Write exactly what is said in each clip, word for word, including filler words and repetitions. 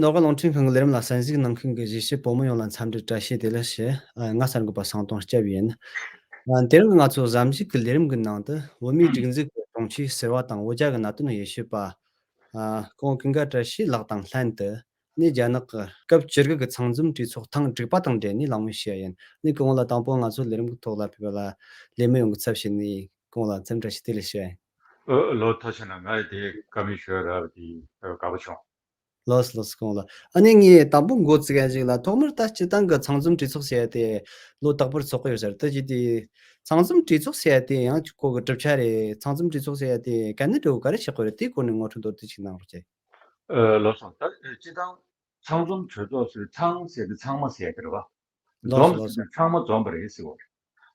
ནོར་གླིང་རླུང་འཕྲིན་ཁང་གི་ལས་རིམ་ལ་གསན་གཟིགས་གནང་མཁན་གྱི་གཞིས་བྱེས་བོད་མི་ཡོངས་ལ་འཚམས་འདྲི་བཀྲ་ཤིས་བདེ་ལེགས་ཞུ། ཨ། ང་གསར་འགོད་པ་བསམ་གཏོང་སྐྱབས་ཡིན། ཨ། དེ་རིང་གི་ང་ཚོ་གཟའ་མཇུག་གི་ལས་རིམ་གྱི་ནང་དུ་བོད་མིའི་སྒྲིག་འཛུགས་ཀྱི་དྲུང་ཆེ་ཟུར་པ་དང་བོད་རྒྱ་གི་གནད་དོན་ཡོ་བྱད་པ། ཨ། སྐུ་ངོ་ཀུན་དགའ་བཀྲ་ཤིས་ལགས་དང་ལྷན་དུ། ནས་རྒྱ་ནག་གི་སྐབས་བཅུ་དགུ་གི་ཚང་འཛོམས་གྲོས་ཚོགས་ཐེངས་དྲུག་པ་དང་འབྲེལ་ནས་གླེང་མོལ་བྱས་ཡིན། ནས་སྐུ་ངོ་ལ་དང་པོ་ང་ཚོ་ལས་རིམ་གྱི་ཐོག་ལ་ཕེབས་པ་ལ་ལས་མི་ཡོངས་ཀྱི་ཚབ་བྱས་ནས་སྐུ་ངོ་ལ་འཚམས་འདྲི་བཀྲ་ཤིས་བདེ་ལེགས་ཞུ་ཡིན། ཨོ། ལགས་སོ། ཐུགས་རྗེ་གནང་། ང་ཡི་དེ་བཀའ་མོལ་ཞུ་རག་པ་དེ་དགའ་པོ་བྱུང་། ལགས་སོ་ལགས་སོ། སྐུ་ངོ་ལ། ཨ་ནི་ངས་དང་པོ་འགོ་བཙུགས་ཡ་ཞིག་ལ། ཐོག་མར་ད་སྤྱིར་བཏང་གི་ཚང་འཛོམས་གྲོས་ཚོགས་ཟེར་ཡ་དེ་ལོ་རྟག་པར་ཚོགས་ཀྱི་ཡོད་ཟེར། ད་ཅི་དེ་ཚང་འཛོམས་གྲོས་ཚོགས་ཟེར་ཡ་དེ་ཡང་ཁོ་གི་གྲུབ་ཆ་རེད། ཚང་འཛོམས་གྲོས་ཚོགས་ཟེར་ཡ་དེ་ག་ནས་འགྲོ་ག་རེ་བྱེད་དགོས་རེད། དེའི་སྐོར་ནས་ངོ་སྤྲོད་མདོར་བསྡུས་ཅིག་གནང་རོགས་བྱེད། ཨ། ལགས་སོ། ད་སྤྱིར་བཏང་ཚང་འཛོམས་གྲོས་ཚོགས་ཟེར། ཚང་ཟེར་དེ་ཚང་མ་ཟེར་གི་རེད་བ། ལགས་སོ། འཛོམས་ལགས་ཟེར་སོ། དེ་ཚང་མ་འཛོམས་པ་རེད་ཟེར་བ་རེད།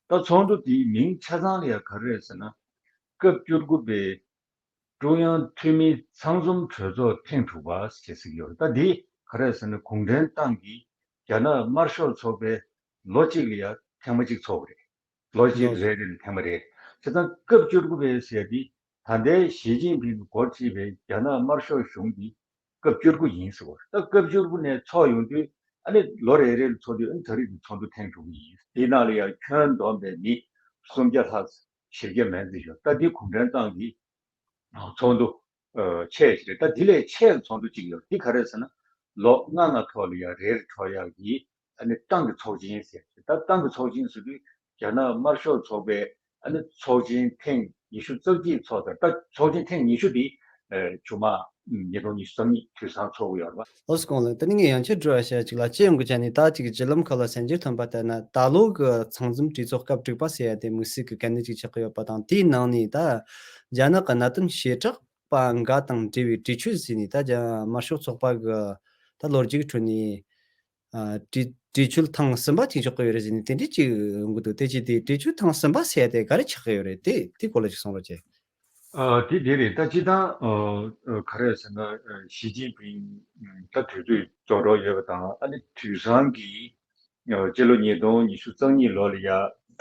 ད་ཚོགས་འདུ་དེའི་མིང་ཆ་ཚང་ལ་ཡ་ག་རེ་རེད་ཟེར་ན། སྐབས་བཅུ་དགུ་པའི་ཀྲུང་དབྱང་འཐུས་མིའི་ཚང་འཛོམས་གྲོས་ཚོགས་ཐེངས་དྲུག་པ་ཞེས་ཟེར་གྱི་ཡོད་རེད། ད་འདི་ག་རེ་རེད་ཟེར་ན། གུང་ཁྲན་ཏང་གིས་རྒྱ་ནག་དམར་ཤོག་ཚོགས་པས་ལོ་གཅིག་ལ་ཡ་ཐེངས་མ་གཅིག་ཚོགས་པ་རེད། ལོ་གཅིག་ལོ། རེ་རེ་ལ་ཐེངས་མ་རེ། བྱས་ཙང་སྐབས་བཅུ་དགུ་པའི་ཟེར་དེ་ད་ལྟའི་ཞི་ཅིན་ཕིང་གིས་འགོ་ཁྲིད་པའི་རྒྱ་ནག་དམར་ཤོག་གཞུང་གི་སྐབས་བཅུ་དགུ་ཡིན་ཟེར་བ། ད་སྐབས་བཅུ་དགུ་ནས་ཚོགས་ཡོང་དུས། ཨ་ནི་ལོ་རེ་རེ་ལ་ཚོགས་དུས། ཨ་ནི་ད་རེས་ཀྱི་ཚོགས་འདུ་ཐེངས་དྲུག་ཡིན། དེའི་ནང་ལ་ཡང་ཁྱོན་བསྡོམས་པའི་མི་སུམ་བརྒྱ་ལྷག་བཞི་བརྒྱ་མན་ཙམ་ཡོད། ད་འདི་གུང་ཁྲན་ཏང་གི་ཚོགས་འདུ་ཨ་ཆེ་ཞིག་རེད། ད་འདི་ལས་ཆེ་བའི་ཚོགས་འདུ་གཅིག་ཡོད། འདི་ག་རེ་ཟེར་ན། ལོ་ལྔ་ལྔ་ཐོག་ལ་ཡང་རེ་རེ་འགྲོ་ཡག་གི་ཨ་ནི་ཏང་གི་ཚོགས་ཆེན་ཟེར། ད་ཏང་གི་ཚོགས་ཆེན་ཟེར་དུས་རྒྱ་ནག་དམར་ཤོག་ཚོགས་པའི་ཨ་ནི་ཚོགས་ཆེན་ཐེངས་ཉི་ཤུ་རྩ་གཅིག་ཚོགས་དང་། ད་ཚོགས་ཆེན་ཐེངས་ཉི་ཤུ་དེ་ཨ་མཇུག་མ་ཉིས་སྟོང་ཉི་ཤུ་རྩ་གཉིས་དུས་སང་ཚོགས་ཀྱི་ཡོད་རེད་པ། ལགས་སོ། སྐུ་ངོ་ལགས། ད་ནི་ངས་ཡང་བསྐྱར་དྲི་བ་བཤད་ཅིག་ལ། སྤྱི་ཡོངས་ཀྱི་ཆ་ནས་ད་ཅིག་བརྒྱུད་ལམ་ཁག་ལ་གསན་འགྱུར་ཐོན་པ་ལྟར་ན། ད་ལོ་གི་ཚང་འཛོམས་གྲོས་ཚོགས་སྐབས་དྲུག་པ་ཟེར་ཡ་དེ་དམིགས་བསལ་གྱི་གལ་གནད་ཅིག་ཆགས་ཀྱི་ཡོད་པ་དང་། དེའི་ནང་ནས་ད་རྒྱ་ནག་གི་གནད་དོན་བྱེ་བྲག་པ་འགའ་དང་འབྲེལ་བའི་གྲོས་ཆོད་ཟེར་ནས། ད་རྒྱ་དམར་ཤོག་ཚོགས་པ་གི་ད་ལོ་རྒྱུས་ཀྱི་ཁྲོད་ནས། ཨ། གྲོས་གྲོས་ཆོད་ཐེངས་གསུམ་པ་ཅིག་འཇོག་གི་ཡོད་རེད་ཟེར་ནས་དེ་འདྲས་ཅིག་ཡོང་གི་འདུག་དེ་ཅི་དེ་གྲོས་ཆོད་ཐེངས་གསུམ་པ་ཟེར་ཡ་དེ་ག་རེ་ཆགས་ཀྱི་ཡོད་རེད། དེ་དེ་སྐོར་ལ་ཅིག་གསུང་རོགས་བྱེད། ཨ། དེ་དེ་རེད། ད་སྤྱིར་བཏང་ཨ་ཨ་ག་རེ་ཟེར་ན། ཨ། ཞི་ཅིན་ཕིང་ད་དུས་ཚོད་རྫོགས་འགྲོ་ཡོད་པ་དང་། ཨ་ནི་དུས་སང་གི་ཨ་སྤྱི་ལོ་ཉིས་སྟོང་ཉི་ཤུ་རྩ་གཉིས་ལོ་ལ་ཡ་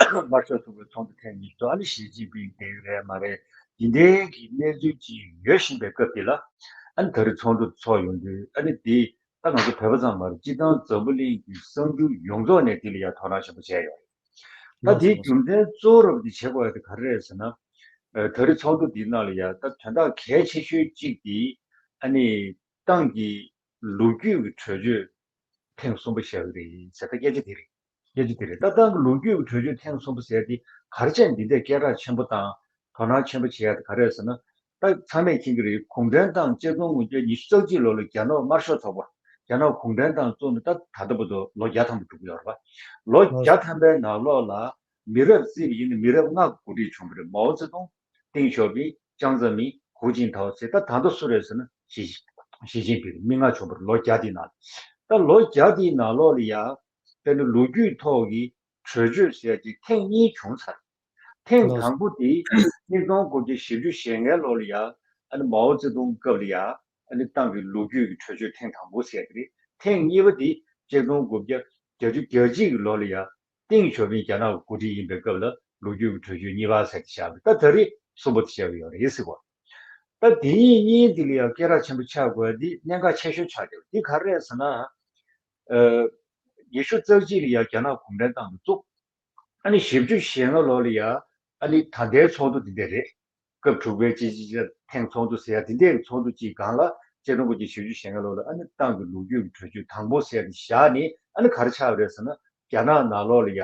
དམར་ཤོག་ཚོགས་པའི་ཚོགས་འདུ་ཐེངས་ཉི་ཤུ་ཐོག་ཨ་ནི་ཞི་ཅིན་ཕིང་བསྡད་ཀྱི་རེད་མ་རེད། འདི་འདྲའི་གི་གནས་ཚུལ་ཅིག་ཡོད་བཞིན་པའི་སྐབས་དེ་ལ། ཨ་ནི་ད་རེས་ཚོགས་འདུ་ཚོགས་ཡོང་དུས། ཨ་ནི་དེ་ད་ང་ཚོ་བོད་པ་ཙམ་མ་རེད། སྤྱིར་བཏང་འཛམ་བུ་གླིང་གི་གསར་འགྱུར་ཡོངས་རྫོགས་ནས་དེ་ལ་ཡ་དོ་སྣང་ཆེན་པོ་བྱས་ཡོད་རེད། ད་དེའི་རྒྱུ་མཚན་གཙོ་བོ་རབ་དེ་བྱེད་དགོས་ཡ་དེ་ག་རེ་རེད་ཟེར་ན། ཨ། ད་རེས་ཚོགས་འདུ་འདིའི་ནང་ལ་ཡ་ད་དོན་དག་གལ་ཆེ་ཤོས་གཅིག་དེ། ཨ་ནི་ཏང་གི་ལོ་རྒྱུས་ཀྱི་གྲོས་ཆོད་ཐེངས་གསུམ་པ་བཞག་གི་རེད་ཟེར། ད་སྐད་ཆ་དེ་རེད། སྐད་ཆ་དེ་རེད། ད་ཏང་གི་ལོ་རྒྱུས་ཀྱི་གྲོས་ཆོད་ཐེངས་གསུམ་པ་ཟེར་དེ་ག་རེ་བྱས་འདི་འདྲའི་སྐད་གྲགས་ཆེན་པོ་དང་དོ་སྣང་ཆེན་པོ་བྱེད་ཡ་དེ་ག་རེ་རེད་ཟེར་ན། ད་ཚང་མས་མཁྱེན་གྱི་རེད། གུང་ཁྲན་ཏང་ཆིག་སྟོང་དགུ་བརྒྱ་ཉི་ཤུ་རྩ་གཅིག་ལོ་ལ་རྒྱ་ནག་དམར་ཤོག་ཚོགས་པ། རྒྱ་ནག་གུང་ཁྲན་ཏང་བཙུགས་ནས་ད་ད་ལྟ་བར་དུ་ལོ་བརྒྱ་ཐམ་པ་འགྲོ་གི་ཡོད་རེད་པ། ལོ་བརྒྱ་ཐམ་པའི་ནང་ལོགས་ལ་མི་རབས་བརྩིས་པ་ཡིན་ན་མི་རབས་ལྔ་གི་འགོ་ཁྲིད་བྱུང་བ་རེད། མའོ་ཙེ་ཏུང་། ཏེང་ཞའོ་ཕིང་། ཅང་ཙེ་མིན། ཧུའུ་ཅིན་ཐའོ་ཟེར། ད་ད་ལྟ་སུ་རེད་ཟེར་ན་ཞི་ཞི་ཅིན་ཕིང་རེད། མི་ལྔ་བྱུང་བ་རེད། ལོ་བརྒྱ་དེའི་ནང་། ད་ལོ་བརྒྱ་དེའི་ནང་ལོགས་ལ་ཡ་དཔེར་ན་ལོ་རྒྱུས་ཐོག་གི་གྲོས་ཆོད་ཟེར་ཡ་ཅིག་ཐེངས་གཉིས་བྱུང་ཚར། ཐེངས་དང་པོ་དེ་ཉིས་སྟོང་དགུ་བརྒྱ་བཞི་བཅུ་ཞེ་ལྔའི་ལོ་ལ་ཡ། ཨ་ནི་མའོ་ཙེ་ཏུང་སྐབས་ལ་ཡ། ཨ་ནི་ཏང་གི་ལོ་རྒྱུས་ཀྱི་གྲོས་ཆོད་ཐེངས་དང་པོ་ཟེར་གྱི་རེད། ཐེངས་གཉིས་པ་དེ་ཆིག་སྟོང་དགུ་བརྒྱ་བརྒྱད་ཅུ་གྱ་གཅིག་གི་ལོ་ལ་ཡ། ཏེང་ཞའོ་ཕིང་རྒྱ་ནག་གི་འགོ་ཁྲིད་ཡིན་པའི་སྐབས་ལ་ལོ་རྒྱུས་ཀྱི་གྲོས་ཆོད་གཉིས་པ་ཟེར་གྱི་བཞག་པ་རེད། ད་ད་རེས་གསུམ་པ་དེ་བཞག་གི་ཡོད་རེད་ཟེར་བ། ད་དེ་གཉིས་གཉིས་དེ་ལ་ཡ་སྐད་གྲགས་ཆེན་པོ་ཆགས་དགོས་པ་འདི་གནད་འགག་ཆེ་ཤོས་ཆགས་ཀྱི་ཡོད། འདི་ག་རེ་རེད་ཟེར་ན། ཨ། ཉི་ཤུ་རྩ་གཅིག་ལ་ཡ་རྒྱ་ནག་གུང་ཁྲན་ཏང་གིས་བཙུགས། ཨ་ནི་བཞི་བཅུ་ཞེ་ལྔ་ལོ་ལ་ཡ། ཨ་ནི་ད་ལྟའི་ཚོགས་འདུ་འདི་འདྲ་རེད། སྐབས་དྲུག་པའི་ཅི་ཅི་ཅི་ཐེངས་ཚོགས་འདུ་ཟེར་ཡ་འདི་འདྲའི་ཚོགས་འདུ་གཅིག་སྒང་ལ་ཆིག་སྟོང་དགུ་བརྒྱ་བཞི་བཅུ་ཞེ་ལྔ་ལོ་ལ་ཨ་ནི་ཏང་གི་ལོ་རྒྱུས་ཀྱི་གྲོས་ཆོད་དང་པོ་ཟེར་ཡ་དེ་བཞག་ནས། ཨ་ནི་ག་རེ་ཆགས་པ་རེད་ཟེར་ན། རྒྱ་ནག་ནང་ལོགས་ལ་ཡ་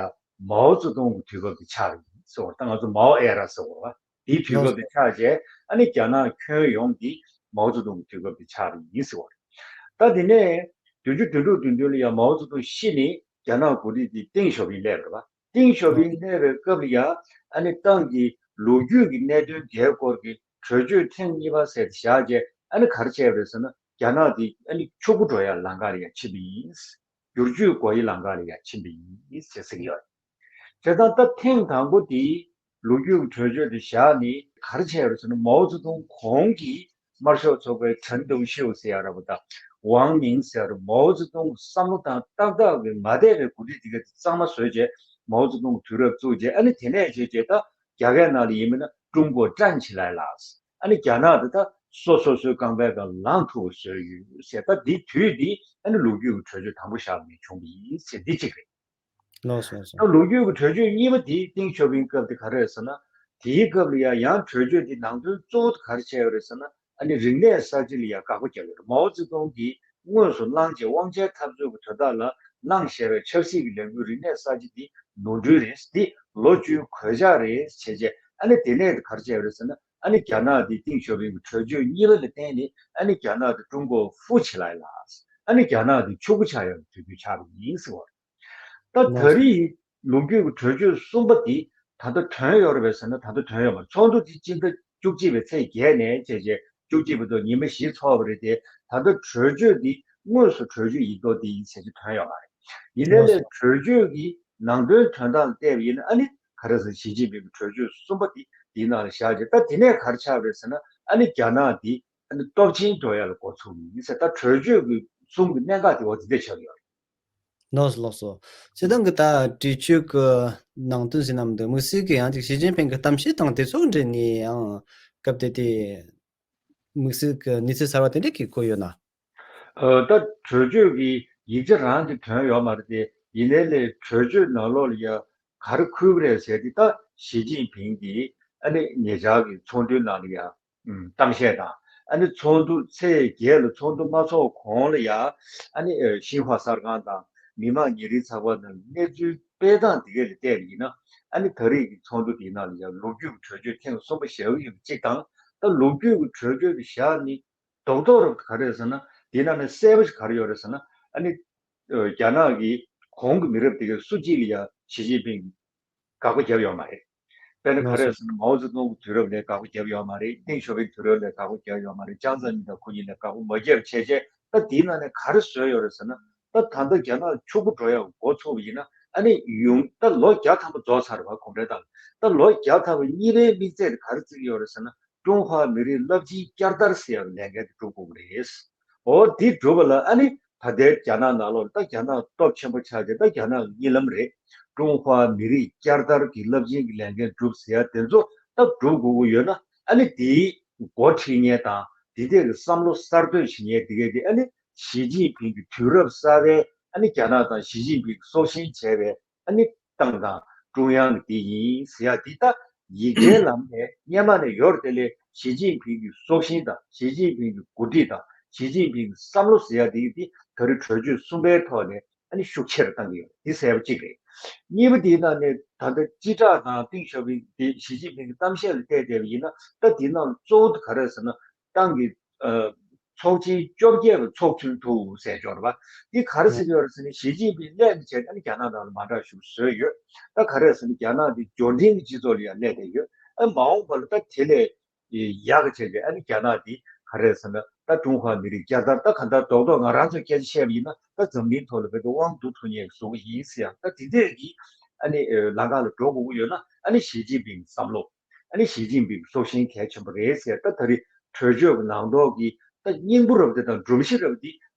མའོ་ཙེ་ཏུང་གི་དུས་སྐབས་དེ་ཆགས་པ་ཡིན་ཟེར་བ། ད་ང་ཚོ་མའོ་ཨེ་ར་ཟེར་བ། དེའི་དུས་སྐབས་དེ་ཆགས་རྗེས། ཨ་ནི་རྒྱ་ནག་ཁྱོན་ཡོངས་ཀྱི་མའོ་ཙེ་ཏུང་གི་དུས་སྐབས་དེ་ཆགས་པ་ཡིན་ཟེར་བ། ད་དེ་ནས་བདུན་ཅུ་དོན་དྲུག་དོན་བདུན་ལ་ཡ་མའོ་ཙེ་ཏུང་ཤི་ནས་རྒྱ་ནག་འགོ་ཁྲིད་དེ་ཏེང་ཞའོ་ཕིང་སླེབས་རེད་པ། ཏེང་ཞའོ་ཕིང་སླེབས་པའི་སྐབས་ལ་ཡ། ཨ་ནི་ཏང་གི་ལོ་རྒྱུས་ཀྱི་གནད་དོན་འགའི་སྐོར་གྱི་གྲོས་ཆོད་ཐེངས་གཉིས་པ་ཟེར་དེ་བཞག་རྗེས། ཨ་ནི་ག་རེ་བྱས་པ་རེད་ཟེར་ན། རྒྱ་ནག་དེ་ཨ་ནི་ཕྱུག་པོ་འགྲོ་ཡ་ལམ་ཁ་ལ་ཡ་ཕྱིན་པ་ཡིན། བསྒྱུར་བཅོས་དགོས་ཡ་ལམ་ཁ་ལ་ཡ་ཕྱིན་པ་ཡིན་ཟེར་ཟེར་གྱི་ཡོད། བྱས་ཙང་ད་ཐེངས་དང་པོ་དེའི་ལོ་རྒྱུས་ཀྱི་གྲོས་ཆོད་དེ་བཞག་ནས་ག་རེ་བྱས་པ་རེད་ཟེར་ན། མའོ་ཙེ་ཏུང་གོང་གི་དམར་ཤོག་ཚོགས་པའི་ཁྲེན་ཏུའུ་ཤིའུ་ཟེར་ཡ་ར་བ་དང་ཝང་མིང་ཟེར་བ། མའོ་ཙེ་ཏུང་གི་བསམ་བློ་དང་ཏག་ཏག་གི་མ་བསྡད་པའི་འགོ་ཁྲིད་དེ་ག་དེ་གཙང་མ་བཟོས་རྗེས། མའོ་ཙེ་ཏུང་གི་དུས་རབས་བཙུགས་རྗེས། ཨ་ནི་དེ་ནས་བྱས་རྗེས་ད་རྒྱ་སྐད་ནང་ལ་ཡིན་མིན་ན་ཀྲུང་གོ་ཀྲན་ཆི་ལའེ་ལགས། ཨ་ནི་རྒྱ་ནག་དེ་ད་ སོ་སོ་སོའི་རྐང་པའི་སྒང་ལངས་ཐུབ་པ་བཟོས་ཡོད་ཟེར། ད་འདི་དུས་འདི་ཨ་ནི་ལོ་རྒྱུས་ཀྱི་གྲོས་ཆོད་དང་པོ་བཞག་ནས་བྱུང་བ་ཡིན་ཟེར། འདི་གཅིག་རེད། ལགས་སོ་ལགས་སོ། ད་ལོ་རྒྱུས་ཀྱི་གྲོས་ཆོད་གཉིས་པ་དེ་ཏིང་ཞའོ་ཕིང་སྐབས་དེ་ག་རེ་རེད་ཟེར་ན། དེའི་སྐབས་ལ་ཡང་ཡང་གྲོས་ཆོད་དེ་ནང་དོན་གཙོ་བོ་དེ་ག་རེ་བྱས་ཡོད་རེད་ཟེར་ན། ཨ་ནི་རིག་གནས་གསར་བརྗེ་ལ་ཡང་དགག་པ་བརྒྱབ་ཡོད་རེད། མའོ་ཙེ་ཏུང་གིས་དངོས་སུ་བླངས་བྱས་དབང་ཆའི་འཐབ་རྩོད་ཀྱི་དོན་དག་ལ་བླངས་བཞག་པའི་ཆབ་སྲིད་ཀྱི་ལས་འགུལ། རིག་གནས་གསར་བརྗེ་འདི་ནོར་འཁྲུལ་རེད། འདི་ལོ་བཅུའི་གོད་ཆག་རེད་བྱས་བྱས། ཨ་ནི་དེ་ནས་དེ་ག་རེ་བྱས་ཡོད་རེད་ཟེར་ན། ཨ་ནི་རྒྱ་ནག་དེ་ཏིང་ཞའོ་ཕིང་གི་གྲོས་ཆོད་གཉིས་པ་ལ་བརྟེན་ནས། ཨ་ནི་རྒྱ་ནག་དེ་ཀྲུང་གོ་ཧྥུ་ཆི་ལའི་ལ། ཨ་ནི་རྒྱ་ནག་དེ་ཕྱུག་པོ་ཆགས་ཡོད་པའི་དུས་ཚོད་ཆགས་པ་ཡིན་ཟེར་བ་རེད། ད་ད་རེས་ལོ་རྒྱུས་ཀྱི་གྲོས་ཆོད་གསུམ་པ་འདི་ད་ལྟ་ཐོན་ཡོད་རེད་པས་ཟེར་ན། ད་ལྟ་ཐོན་ཡོད་མ་རེད། ཚོགས་འདུ་འདི་སྤྱི་ཟླ་བཅུ་གཅིག་པའི་ཚེས་བརྒྱད་ནས་བྱས་བྱས་བཅུ་གཅིག་བར་དུ་ཉི་མ་བཞི་འཚོགས་པ་རེད་དེ། ད་ལྟ་གྲོས་ཆོད་འདི་དངོས་སུ་གྲོས་ཆོད་ཡིག་ཐོག་འདི་ཡིན་ཟེར་གྱི་ཐོན་ཡོད་མ་རེད། ཡིན་ནའི་ལས་གྲོས་ཆོད་ཀྱི་ནང་དོན་དོན་དག་ལ་བལྟས་པ་ཡིན་ན། ཨ་ནི་ག་རེ་ཟེར། ཞི་ཅིན་ཕིང་གི་གྲོས་ཆོད་གསུམ་པ་འདི་འདིའི་ནང་ལ་བཞག་རྗེས། ད་དེ་ནས་ག་རེ་ཆགས་པ་རེད་ཟེར་ན། ཨ་ནི་རྒྱ་ནག་འདི་ཨ་ནི་སྟོབས་ཆེན་འགྲོ་ཡ་ལ་འགོ་ཚུགས་ཡིན་ཟེར། ད་གྲོས་ཆོད་ཀྱི་གསུམ་གྱི་གནད་འགག་དེ་འོ་དེ་འདྲ་ཆགས་ཡོད་རེད། ལགས་སོ་ལགས་སོ། སྤྱིར་བཏང་གི་ད་གྲོས་ཆོད་ཀྱི་ནང་དོན་ཟེར་ན་མི་འདུག། དམིགས་བསལ་གྱི་ཡང་ཅིག་ཞི་ཅིན་ཕིང་གི་གཏམ་བཤད་དང་དེ་ཚོ་འབྲེལ་ནས་ཡང་སྐབས་དེ་དེ་དམིགས་བསལ་གྱི་གནས་ཚུལ་གསར་བ་དེ་འདྲ་གི་བཀོད་ཡོད་ན། ཨ། ད་གྲོས་ཆོད་ཀྱི་ཡིག་ཆ་རང་གི་དོན་ཡོད་མ་རེད་དེ། ཡིན་ནའི་ལས་གྲོས་ཆོད་ནང་ལོགས་ལ་ཡ་ག་རེ་འཁོད་པ་རེད་ཟེར་དེ། ད་ཞི་ཅིན་ཕིང་གིས་ཨ་ནི་ཉེ་ཆར་གྱི་ཚོགས་འདུའི་ནང་ལ་ཡ་ཨུམ། གཏམ་བཤད་དང་། ཨ་ནི་ཚོགས་འདུ་ཚེས་བརྒྱད་ལ་ཚོགས་འདུ་མ་ཚོགས་གོང་ལ་ཡ། ཨ་ནི་ཨ། ཤིན་ཧྭ་གསར་ཁང་དང་མི་དམངས་ཉིན་རེའི་ཚགས་པར་ནང་གནས་ཚུལ་སྤེལ་སྟངས་དེ་ག་ལ་བལྟས་པ་ཡིན་ན། ཨ་ནི་ད་རེས་ཀྱི་ཚོགས་འདུ་དེའི་ནང་ལ་ཡ་ལོ་རྒྱུས་ཀྱི་གྲོས་ཆོད་ཐེངས་གསུམ་པ་བཞག་གི་ཡོད་པ་གཅིག་དང་། ད་ལོ་རྒྱུས་ཀྱི་གྲོས་ཆོད་དེ་བཞག་ནི་རྡོག་རྡོག་རུ་ག་རེ་རེད་ཟེར་ན། དེའི་ནང་ནས་གསལ་པོ་ཞིག་ག་རེ་ཡོད་རེད་ཟེར་ན། ཨ་ནི་ཨ། རྒྱ་ནག་གི་གོང་གི་མི་རབས་དེ་གའི་སུ་གཅིག་ལ་ཡ་ཞི་ཅིན་ཕིང་དགག་པ་བརྒྱབ་ཡོད་མ་རེད། དཔེར་ན་ག་རེ་ཟེར་ན། མའོ་ཙེ་ཏུང་གི་དུས་རབས་ལ་དགག་པ་བརྒྱབ་ཡོད་མ་རེད། ཏིང་ཞའོ་ཕིང་དུས་རབས་ལ་དགག་པ་བརྒྱབ་ཡོད་མ་རེད། ཅང་ཙེ་མིན་དང་ཁོ་གཉིས་ལ་དགག་པ་མ་བརྒྱབ་བྱས་བྱས། ད་དེའི་ནང་ནས་ག་རེ་བཟོས་ཡོད་རེད་ཟེར་ན། ད་ད་ལྟ་རྒྱ་ནག་ཕྱུག་པོ་འགྲོ་ཡག་འགོ་ཚུགས་པ་ཡིན་ན། ཨ་ནི་ཡུན་ད་ལོ་བརྒྱ་ཐམ་པ་རྫོགས་ཚར་བ། གོང་འཕེལ་དང་། ད་ལོ་བརྒྱ་ཐམ་པ་གཉིས་པའི་དམིགས་ཚད་དེ་ག་རེ་བརྩི་གི་ཡོད་རེད་ཟེར་ན། ཀྲུང་ཧྭ་མི་རིགས་རླབས་ཆེན་བསྐྱར་དར་ཟེར་ཡག་ལས་འགན་དེ་སྒྲུབ་དགོས་ཀྱི་རེད། འོ་དེ་སྒྲུབ་པ་ལ་ཨ་ནི་ད་ལྟའི་རྒྱ་ནག་ནང་ལོགས་ལ་ད་རྒྱ་ནག་སྟོབས་ཆེན་པོ་ཆགས་རྗེས། ད་རྒྱ་ནག་གི་གཉིད་ལམ་རེད། ཀྲུང་ཧྭ་མི་རིགས་བསྐྱར་དར་གྱི་རླབས་ཆེན་གྱི་ལས་འགན་སྒྲུབ་ཟེར་ཡག་དེ་ཚོ་ད་སྒྲུབ་དགོས་ཀྱི་ཡོད་ན། ཨ་ནི་དེའི་འགོ་ཁྲིད་མཁན་དང་དེ་འདྲའི་གི་བསམ་བློ་གསར་གཏོད་བྱེད་མཁན་དེ་གས་དེ། ཨ་ནི་ཞི་ཅིན་ཕིང་གི་དུས་རབས་གསར་པའི། ཨ་ནི་རྒྱ་ནག་དང་ཞི་ཅིན་ཕིང་གི་སྲོག་ཤིང་བྱས་པའི། ཨ་ནི་ཏང་དང་ཀྲུང་དབྱང་གི་དེ་ཡིན་ཟེར་ཡག་དེ་ད་ཡིག་ཆའི་ལམ་ནས་སྔོན་མ་ནས་ཡོད་རེད་དེ། ལས་ཞི་ཅིན་ཕིང་གི་སྲོག་ཤིང་དང་། ཞི་ཅིན་ཕིང་གི་འགོ་ཁྲིད་དང་། ཞི་ཅིན་ཕིང་གི་བསམ་བློ་ཟེར་ཡག་དེ་གི་དེ་ད་རེས་གྲོས་ཆོད་གསུམ་པའི་ཐོག་ནས་ཨ་ནི་ཤུགས་ཆེར་བཏང་གི་ཡོད། དེ་གསལ་པོ་གཅིག་རེད། གཉིས་པ་དེའི་ནང་ནས་ད་ལྟ་སྤྱི་བསྒྲགས་དང་ཏིང་ཞའོ་ཕིང་དེ་ཞི་ཅིན་ཕིང་གི་གཏམ་བཤད་ལ་བལྟས་བསྡད་པ་ཡིན་ན། ད་དེའི་ནང་གཙོ་བོ་དེ་ག་རེ་རེད་ཟེར་ན། ཏང་གི་ཨ། ཚོགས་ཆེན་བཅོ་བརྒྱད་པ་ཚོགས་ཚུན་དུ་ཟེར་ཡོད་རེད་པ། འདི་ག་རེ་ཟེར་གྱི་ཡོད་རེད་ཟེར་ན། ཞི་ཅིན་ཕིང་སླེབས་ནས་བྱས་ཨ་ནི་རྒྱ་ནག་ནང་ལ་མ་འདྲ་ཞིག་བཟོས་ཡོད། ད་ག་རེ་ཟེར་ན། རྒྱ་ནག་འདི་འབྱོར་འབྲིང་གི་སྤྱི་ཚོགས་ལ་ཡང་སླེབས་བསྡད་ཡོད། ཨ། མ་འོངས་པ་ལ་ད་དེ་ལས་ཡག་གི་བྱས་ཏེ། ཨ་ནི་རྒྱ་ནག་འདི་ག་རེ་ཟེར་ན། ད་ཀྲུང་ཧྭ་མི་རིགས་བསྐྱར་དར། ད་གང་ལྟར་རྡོག་རྡོག་ང་རང་ཚོས་སྐད་ཆ་བཤད་པ་ཡིན་ན། ད་འཛམ་གླིང་ཐོག་ལ་བོད་དུ་དབང་བསྡུ་ཐུབ་མཁན་བཟོ་གི་ཡིན་ཟེར་ཡག་ད་དེ་འདྲས་ཀྱི་ཨ་ནི་ལམ་ཁ་ལ་འགྲོ་དགོས་ཀྱི་ཡོད་ན། ཨ་ནི་ཞི་ཅིན་ཕིང་གི་བསམ་བློ། ཨ་ནི་ཞི་ཅིན་ཕིང་གི་སྲོག་ཤིང་གལ་ཆེན་པོ་རེད་ཟེར། ད་ད་རེས་གྲོས་ཆོད་ཀྱི་ནང་ཐོག་གི་ད་སྙིང་པོ་རབ་དེ་དང་སྒྲོམ་གཞི་རབ་དེ་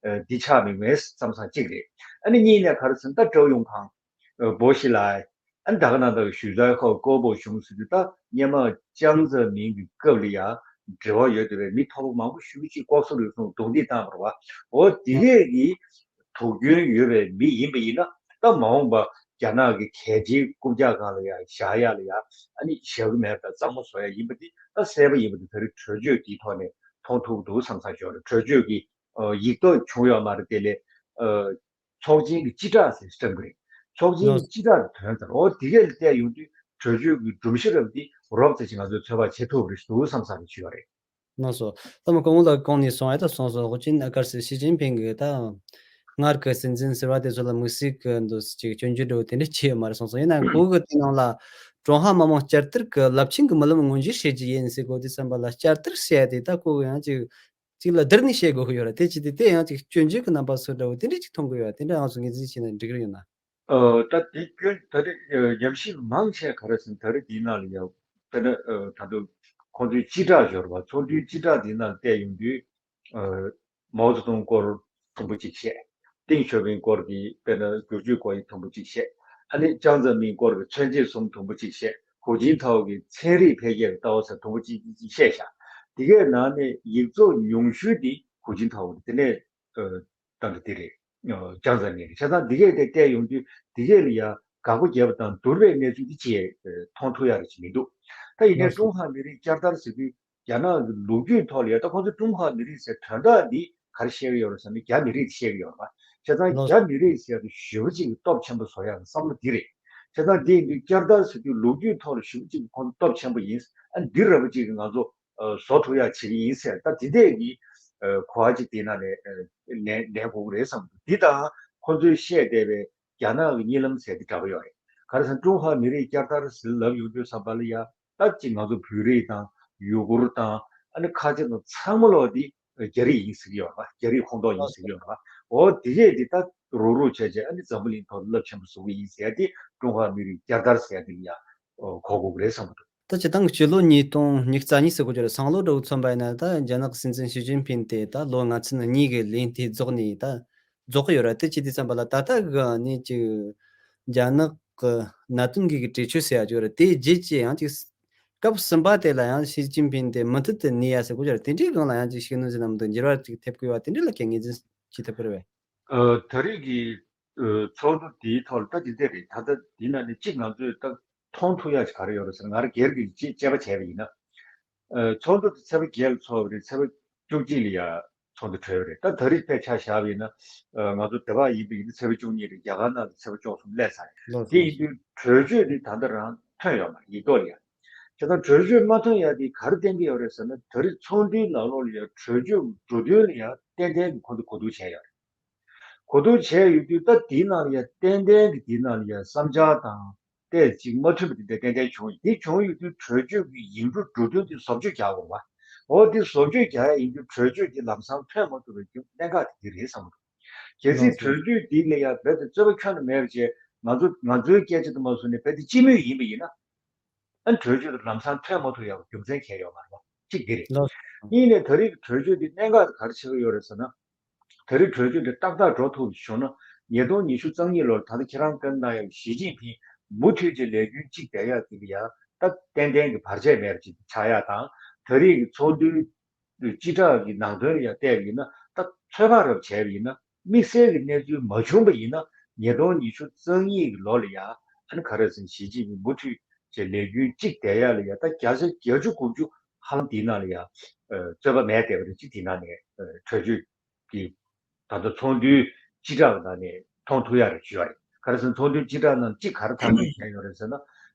འདི་ཆགས་མེད་མེད་བསམ་བསམ་གཅིག་རེད། ཨ་ནི་གཉིས་ནས་ག་རེ་ཟེར་ན། ད་ཀྲོའུ་ཡུང་ཕང་། ཨ། པོ་ཞི་ལའེ། ཨ་ནི་ད་ག་ནང་ད་ཞུས་ལ་ཁོ་ཀོ་པོ་གཞུང་ཟེར་དུས། ད་སྔོན་མ་ཅང་ཙེ་མིན་གྱི་སྐབས་ལ་ཡང་འབྲེལ་བ་ཡོད་བསྡད་པའི་མི་མཐོ་པོ་མང་པོ་ཞེ་པོ་ཅིག་ལྐོག་ཟ་རུལ་སུངས་རྡུང་རྡེག་བཏང་བ་རེད་པ། འོ་དེ་འདྲས་ཀྱི་དུག་རྒྱུན་ཡོད་པའི་མི་ཡིན་པ་ཡིན་ན། ད་མ་འོངས་པ་རྒྱ་ནག་གི་གལ་ཆེའི་རྐུབ་བཀྱག་སྒང་ལ་ཡང་བཞག་ཡག་ལ་ཡང་ཨ་ནི་བཞག་གི་མེད་པ་དང་གཙང་མ་བཟོ་ཡག་ཡིན་པ་འདི་ད་གསལ་པོ་ཡིན་པ་འདི་ད་རེས་གྲོས་ཆོད་འདིའི་ཐོག་ནས་མཐོང་ཐུབ་འདུག་བསམ་བསམ་ཞིག་ཡོད་རེད། གྲོས་ཆོད་ཀྱི་ཨ་ཡིག་ཐོག་བྱུང་ཡོད་མ་རེད་དེ། ལས་ཨ་ཚོགས་ཆེན་གྱི་སྤྱི་བསྒྲགས་ཟེར་བསམ་གྱི་རེད། ཚོགས་ཆེན་གྱི་སྤྱི་བསྒྲགས་ཀྱི་དོན་ལྟར། འོ་དེ་གས་ལ་བལྟས་ཡོང་དུས་གྲོས་ཆོད་ཀྱི་སྒྲོམ་གཞི་རབ་འདི་རོབ་ཙམ་ཞིག་ང་ཚོས་ཚོད་དཔག་བྱེད་ཐུབ་རེད་འདུག་བསམ་བསམ་ཞིག་ཡོད་རེད། ལགས་སོ། ད་མ་གོང་ལ་གོང་ནས་གསུངས་ཡ་ད་སོང་སོང་། ཧོ་ཅིན་ཨ་གར་སི་ཞི་ཅིན་ཕིང་གི་ད་སྔར་གྱི་སྲིད་འཛིན་ཟེར་བ་དེ་ཚོ་ལ་དམིགས་བསལ་གྱི་འདུག་ཅིག་སྐྱོན་བརྗོད་འདྲ་བོ་དེ་འདྲ་བྱས་ཡོད་མ་རེད་སོང་སོང་། ཡིན་ནའང་ཁོ་གི་དེ་ནང་ལ་ཀྲུང་ཧྭ་མི་དམངས་བསྐྱར་དར་གྱི་རླབས་ཆེན་གྱི་རྨི་ལམ་མངོན་འགྱུར་བྱེད་ཀྱི་ཡིན་ཟེར། ཁོ་དེ་བསམ་པ་ལ་བསྐྱར་དར་ཟེར་ཡ་དེ་ད་ཁོ་གི་ཡང་ཅིག་ཅིག་ལ་བསྡུར་ནས་བཤད་དགོས་ཀྱི་ཡོད་རེད། དེ་ཅི་སྟེ་དེ་ཡང་ཅིག་སྐྱོན་བརྗོད་ཀྱི་རྣམ་པ་སོགས་འདྲ་བོ་དེ་འདྲ་ཅིག་མཐོང་གི་ཡོད། དེ་འདྲ་ང་ཚོ་ངོས་འཛིན་བྱས་ན་འགྲིག་གི་ཡོད་ན། ཨ། ད་དེ་སྐྱོན་ད་རེས་ཉམས་ཞིབ་མང་ཆེ་ག་རེ་ཟེར་ན། ད་རེས་འདིའི་ནང་ལ་ཡང་དཔེར་ན་ཨ་ད་དུང་ཁོང་ཚོའི་སྤྱི་བསྒྲགས་ཡོད་རེད་པ། ཚོགས་འདུའི་སྤྱི་བསྒྲགས་འདིའི་ནང་བལྟས་ཡོང་དུས། ཨ། མའོ་ཙེ་ཏུང་སྐོར་དུམ་བུ་གཅིག་བཤད། ཏིང་ཞའོ་ཕིང་སྐོར་གྱི་དཔེར་ན་བསྒྱུར་བཅོས་སྐོར་གྱི་དུམ་བུ་གཅིག་བཤད། ཨ་ནི་ཅང་ཙེ་མིན་སྐོར་གྱི་མཚོན་བྱེད་གསུམ་དུམ་བུ་གཅིག་བཤད། ཧུའུ་ཅིན་ཐའོ་གི་ཚན་རིག་འཕེལ་རྒྱས་ཀྱི་ལྟ་བ་ཟེར་དུམ་བུ་གཅིག་གཅིག་གཅིག་བཤད་བཞག། དེ་གའི་ནང་ནས་ཡིག་ཚོགས་ཉུང་ཤོས་དེ་གུ་ཅིན་ཐའོ་རེད། དེ་ནས་ད་འདི་དེ་རེད། ཅང་ཙེ་མིན་རེད། བྱས་ཙང་འདི་གས་དེ་བལྟས་ཡོང་དུས་འདི་གས་ལ་ཡ་དགག་པ་བརྒྱབ་པ་དང་བསྡུར་བའི་གནས་ཚུལ་འདི་ཅིག་མཐོང་ཐུབ་ཡ་རེ་ཅིག་མི་འདུག་ད་ཡིན་ནའི་ཀྲུང་ཧྭ་མི་རིགས་བསྐྱར་དར་ཟེར་དུས་རྒྱ་ནག་གི་ལོ་རྒྱུས་ཐོག་ལ་ཡ་ད་ཁོང་ཚོ་ཀྲུང་ཧྭ་མི་རིགས་ཟེར་དོན་དག་འདི་ག་རེ་བཤད་ཀྱི་ཡོད་རེད་ཟེར་ན་རྒྱ་མི་རིགས་བཤད་ཀྱི་ཡོད་རེད་པ། བྱས་ཙང་རྒྱ་མི་རིགས་ཟེར་དུས་ཞེ་པོ་ཅིག་གི་སྟོབས་ཆེན་པོ་བཟོ་ཡ་གི་བསམ་བློ་འདི་རེད། བྱས་ཙང་འདི་ཡིན་དུས་བསྐྱར་དར་ཟེར་དུས་ལོ་རྒྱུས་ཐོག་ལ་ཞེ་པོ་ཅིག་གི་ཁོང་ཚོ་སྟོབས་ཆེན་པོ་ཡིན། ཨ་འདི་ར་བ་ཅིག་གི་ང་ཚོ་བཟོ་ཐུབ་ཡག་བྱེད་ཀྱི་ཡིན་ཟེར། ད་དེ་འདྲས་ཀྱི་གོ་བ་ཅིག་དེའི་ནང་ནས་ལེན་ལེན་དགོས་ཀྱི་རེད་བསམ་འདུག་འདི་དང་ཁོ་ཚོས་བཤད་བསྡད་པའི་རྒྱ་ནག་གི་གཉིད་ལམ་ཟེར་དེ་འདྲ་པོ་ཡོད་རེད། ག་རེ་ཟེར་ན་ཀྲུང་ཧྭ་མི་རིགས་བསྐྱར་དར་ཟེར་ལབ་ཡོང་དུས་ཙམ་པ་ལ་ཡ་ད་ཅིག་ང་ཚོ་བོད་རིགས་དང་ཡུ་གུར་དང་ཨ་ནི་ཁ་ཆེ་དང་ཚང་མ་ལོག་འདི་རྒྱ་རིགས་ཡིན་ཟེར་གྱི་ཡོད་རེད་པ། རྒྱ་རིགས་ཁོངས་གཏོགས་ཡིན་ཟེར་གྱི་ཡོད་རེད་པ། འོ་དེ་གས་འདི་ད་རུག་རུག་བྱས་བྱས་ཨ་ནི་འཛམ་བུ་གླིང་ཐོག་རླབས་ཆེན་པོ་བཟོ་གི་ཡིན་ཟེར་ཏེ་ཀྲུང་ཧྭ་མི་རིགས་བསྐྱར་དར་ཟེར་དེ་ལ་ཡ་གོ་དགོས་ཀྱི་རེད་བསམ་གྱི་འདུག་ད་སྤྱིར་བཏང་གི་སྤྱི་ལོ་ཉིས་སྟོང་ཉི་ཤུ་རྩ་གཉིས་ཟེར་དགོས་ཀྱི་རེད། སང་ལོ་འདྲ་བོ་མཚོན་པ་ཡིན་ན་ད་རྒྱ་ནག་གི་སྲིད་འཛིན་ཞི་ཅིན་ཕིན་དེ་ད་ལོ་ལྔ་ཚན་གཉིས་ཀྱི་ལས་དེ་རྫོགས་ནས་ད་རྫོགས་ཀྱི་ཡོད་རེད། དེ་བྱས་དུས་ཙམ་པ་ལ་ད་ལྟ་གི་ནས་ཀྱི་རྒྱ་ནག་གི་གནད་དོན་གྱི་གི་གྲོས་ཆོད་ཟེར་ཡ་ཅིག་ཡོད་རེད། དེའི་རྗེས་ཀྱི་ཡང་ཅིག་སྐབས་གསུམ་པ་དེ་ལ་ཡང་ཞི་ཅིན་ཕིན་དེ་མུ་མཐུད་དུ་གནས་ཡ་ཟེར་དགོས་ཀྱི་རེད། དེ་འདྲའི་སྒང་ལ་ཡང་ཅིག་ཤུགས་སྣོན་ཟེར་ན་མི་འདུག་འགྱུར་བ་ཅིག་ཐེབས་ཀྱི་ཡོད་པ་དེ་འདྲ་ལ་ཀྱང་ངོས་འཛིན་བྱེད་ཐུབ་ཀྱི་རེད་པས། ཨ་ད་རེས་ཀྱི་ཨ་ཚོགས་འདུ་འདིའི་ཐོག་ལ་ད་འདི་འདྲ་རེད། ད་ལྟ་འདི་ནང་ནས་གཅིག་ང་ཚོས་ད་མཐོང་ཐུབ་ཡག་ཅིག་ག་རེ་ཡོད་རེད་ཟེར་ན། ང་རང་སྒེར་གྱི་དཔྱད་དཔྱད་པ་བྱས་པ་ཡིན་ན། ཨ་ཚོགས་འདུ་དེ་ཚེས་པ་བརྒྱད་ལ་ཚོགས་པ་རེད། ཚེས་པ་བཅུ་གཅིག་ལ་ཡ་ཚོགས་འདུ་གྲོལ་བ་རེད། ད་ད་རེས་དཔེ་ཆ་བཞག་པ་ཡིན་ན། ཨ་ང་ཚོ་དེ་བ་ཡིན་པ་ཡིན་ན་ཚེས་པ་བཅུ་གཉིས་རེད། རྒྱ་གར་ནང་ལ་ཚེས་པ་བཅུ་གསུམ་སླེབས་ཚར་རེད། ལགས་དེ་ཡིན་དུས་གྲོས་ཆོད་འདི་ད་ལྟ་རང་ཐོན་ཡོད་མ་རེད་ཡིག་ཐོག་ལ་ཡ། བྱས་ཙང་གྲོས་ཆོད་མ་ཐོན་ཡ་དེ་ག་རེ་བསྟན་གྱི་ཡོད་རེད་ཟེར་ན། ད་རེས་ཚོགས་འདུའི་ནང་ལོགས་ལ་ཡ་གྲོས་ཆོད་འགྲོ་དོན་ལ་ཡ་ཏན་ཏན་གྱི་ཁོང་ཚོ་གོ་བསྡུར་བྱས་ཡོད་རེད། གོ་བསྡུར་བྱས་ཡོད་དུས་ད་དེའི་ནང་ལ་ཡ་ཏན་ཏན་གྱི་དེའི་ནང་ལ་ཡ་བསམ་འཆར་དང་ཏོག་ཙམ་མ་མཐུན་པ་དེ་འདྲ་ཏན་ཏན་བྱུང་ཡོད། དེ་བྱུང་ཡོད་དུས་གྲོས་ཆོད་ཀྱི་ཡིག་འབྲུ་འགྲོ་དོན་དེ་བཟོ་བཅོས་རྒྱག་དགོས་པ། འོ་དེ་བཟོ་བཅོས་རྒྱག་ཡ་ཡིན་དུས་གྲོས་ཆོད་དེ་ལམ་སང་ཐོན་མ་ཐུབ་པའི་རྒྱུ་གནད་འགག་དེ་འདི་རེད་བསམ་གྱི་འདུག་གལ་སྲིད་གྲོས་ཆོད་དེ་ལ་ཡ་རྦད་དེ་རྩོད་པ་ཁྱོན་ནས་མེད་པ་བྱས། ང་ཚོ་ང་ཚོའི་སྐད་ཆ་དེ་མ་བཟོ་ནས་རྦད་དེ་སྤྱི་མོས་ཡིན་པ་ཡིན་ན། ཨ་གྲོས་ཆོད་དེ་ལམ་སང་ཐོན་མ་ཐུབ་ཡག་རྒྱུ་མཚན་གང་ཡང་ཡོད་མ་རེད་པ། གཅིག་འདི་རེད། ལགས། གཉིས་ནས་ད་རེས་ཀྱི་གྲོས་ཆོད་འདི་གནད་འགག་ག་རེ་ཆགས་ཀྱི་ཡོད་རེད་ཟེར་ན། ད་རེས་གྲོས་ཆོད་འདི་ཏག་ཏག་འགྲོ་ཐུབ་བྱུང་ན། ཉིས་སྟོང་ཉི་ཤུ་རྩ་གཉིས་ལོར་ད་ལྟ་ཁྱེད་རང་བཀའ་གནང་ཡག་ཞི་ཅིན་ཕིང་མུ་མཐུད་ཀྱི་ལས་རྒྱུན་གཅིག་བསྡད་ཡག་དེ་ལ་ཡ་ད་ཏན་ཏན་གྱི་བར་ཆད་མེད་པ་ཅིག་ཆགས་ཡག་དང་། ད་རེས་ཀྱི་ཚོགས་འདུའི་སྤྱི་བསྒྲགས་ཀྱི་ནང་དོན་ལ་ཡ་བལྟས་པ་ཡིན་ན། ད་ཚོད་དཔག་རབ་བྱས་པ་ཡིན་ན། དམིགས་བསལ་གྱི་གནས་ཚུལ་མ་བྱུང་བ་ཡིན་ན། ཉིས་སྟོང་ཉི་ཤུ་རྩ་གཉིས་ཀྱི་ལོ་ལ་ཡ་ཨ་ནི་ག་རེ་ཟེར་ན་ཞི་ཅིན་ཕིང་མུ་མཐུད་ཀྱི་ལས་རྒྱུན་གཅིག་བསྡད་ཡག་ལ་ཡ་ད་བརྒྱ་ཆ་བརྒྱད་ཅུ་དགུ་བཅུ་ཧ་ལམ་དེའི་ནང་ལ་ཡ་ཨ་རྩོད་པ་མེད་བསྡད་པ་རེད། གཅིག་དེའི་ནང་ནས་ཨ་གྲོས་ཆོད་ཀྱི་ད་ལྟ་ཚོགས་འདུའི་སྤྱི་བསྒྲགས་ནང་ནས་མཐོང་ཐུབ་ཡག་རེད་ཞུ་བ་རེད། ག་རེ་ཟེར་ན་ཚོགས་འདུའི་སྤྱི་བསྒྲགས་ནང་གཅིག་ག་རེ་ཐག་གཅོད་བྱས་ཡོད་རེད་ཟེར་ན།